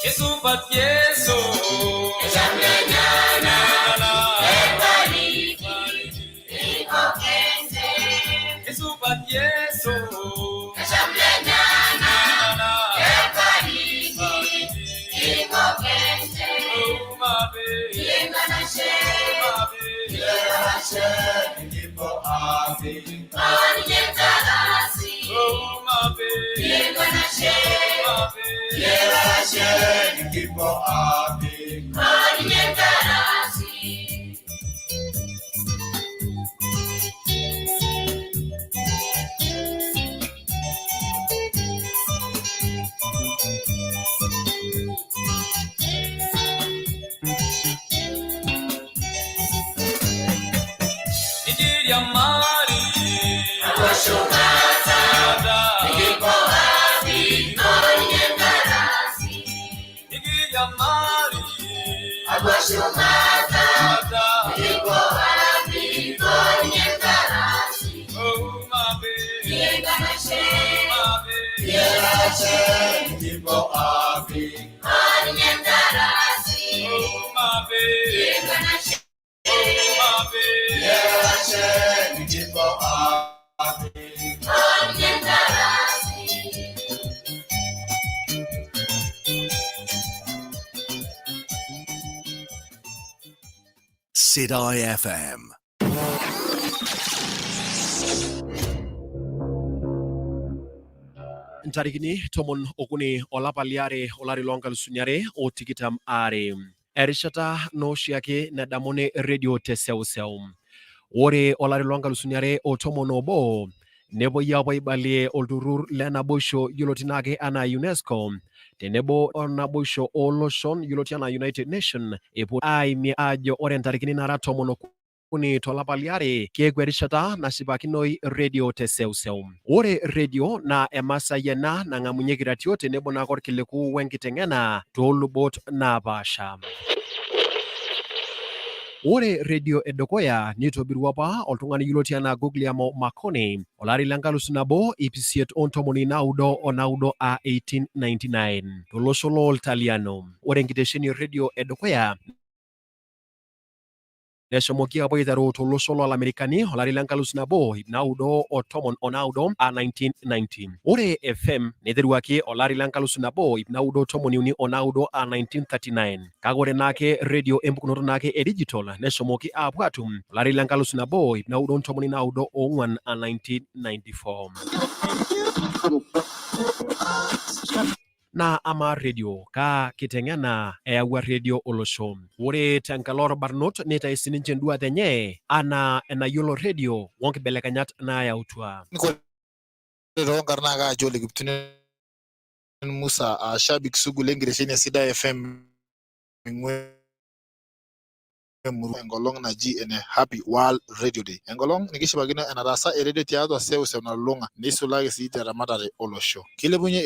Yesupat Yesu. Yesupat Yesu. Oh, mabe. Mabe. Oh, mabe. Mabe. Nikiriamari. Nikiriamari. Oh, mabe. Mabe. Oh, mabe. Oh, mabe. Sidai FM. Ntarikini 13 olapa liare olari loonkalusuni are o tikitam aare. Erishata nooshiake nadamuni redio teseuseu. Ore olari loonkalusuni are o tomon obo nepuoi aapuo aibalie olturrur le naboisho yioloti naake anaa UNESCO tenebo o naboisho ooloshon yioloti anaa United Nation epuo aimie aajo ore ntarikini nara 13 tolapa liare keeku erishata nashipakinoi redio teseuseu. Ore redio naa emasai ena nang'amunyeki iratiot tenebo naake orkiliku wenkiteng'ena toolubot napaasha. Ore redio edukuya nitobirua apa oltung'ani yioloti anaa Guglielmo Marconi olari le 1999 aa 1899 tolosho looltaliano. Ore enkitesheni e redio edukuya Neshomoki apuo aiteru tolosho loolamerikani olari le 1997 aa 1990. Ore FM neiteruaki olari le 1939 aa 1939. Kake ore naake redio empukunoto naake e digital neshomoki aapuo aatum olari le 1994 aa 1994. Naa amaa redio kaa kiteng'ena eyawua redio olosho? Ore tenkalo orbarnot neitayu sininche enduata enye anaa enayiolo redio wonkibelekenyat naayautua. Ore toonkarn naa kaaji Ole Kiptunen Musa aa shabik sugu lenkitesheni e Sidai FM ing'ua emurua enkolong naji ene Happy World Radio Day. Enkolong nikishipakino enataasa eredio tiatua seuseu nalulung'a neisulaki sii teramatare olosho. Kilepunye.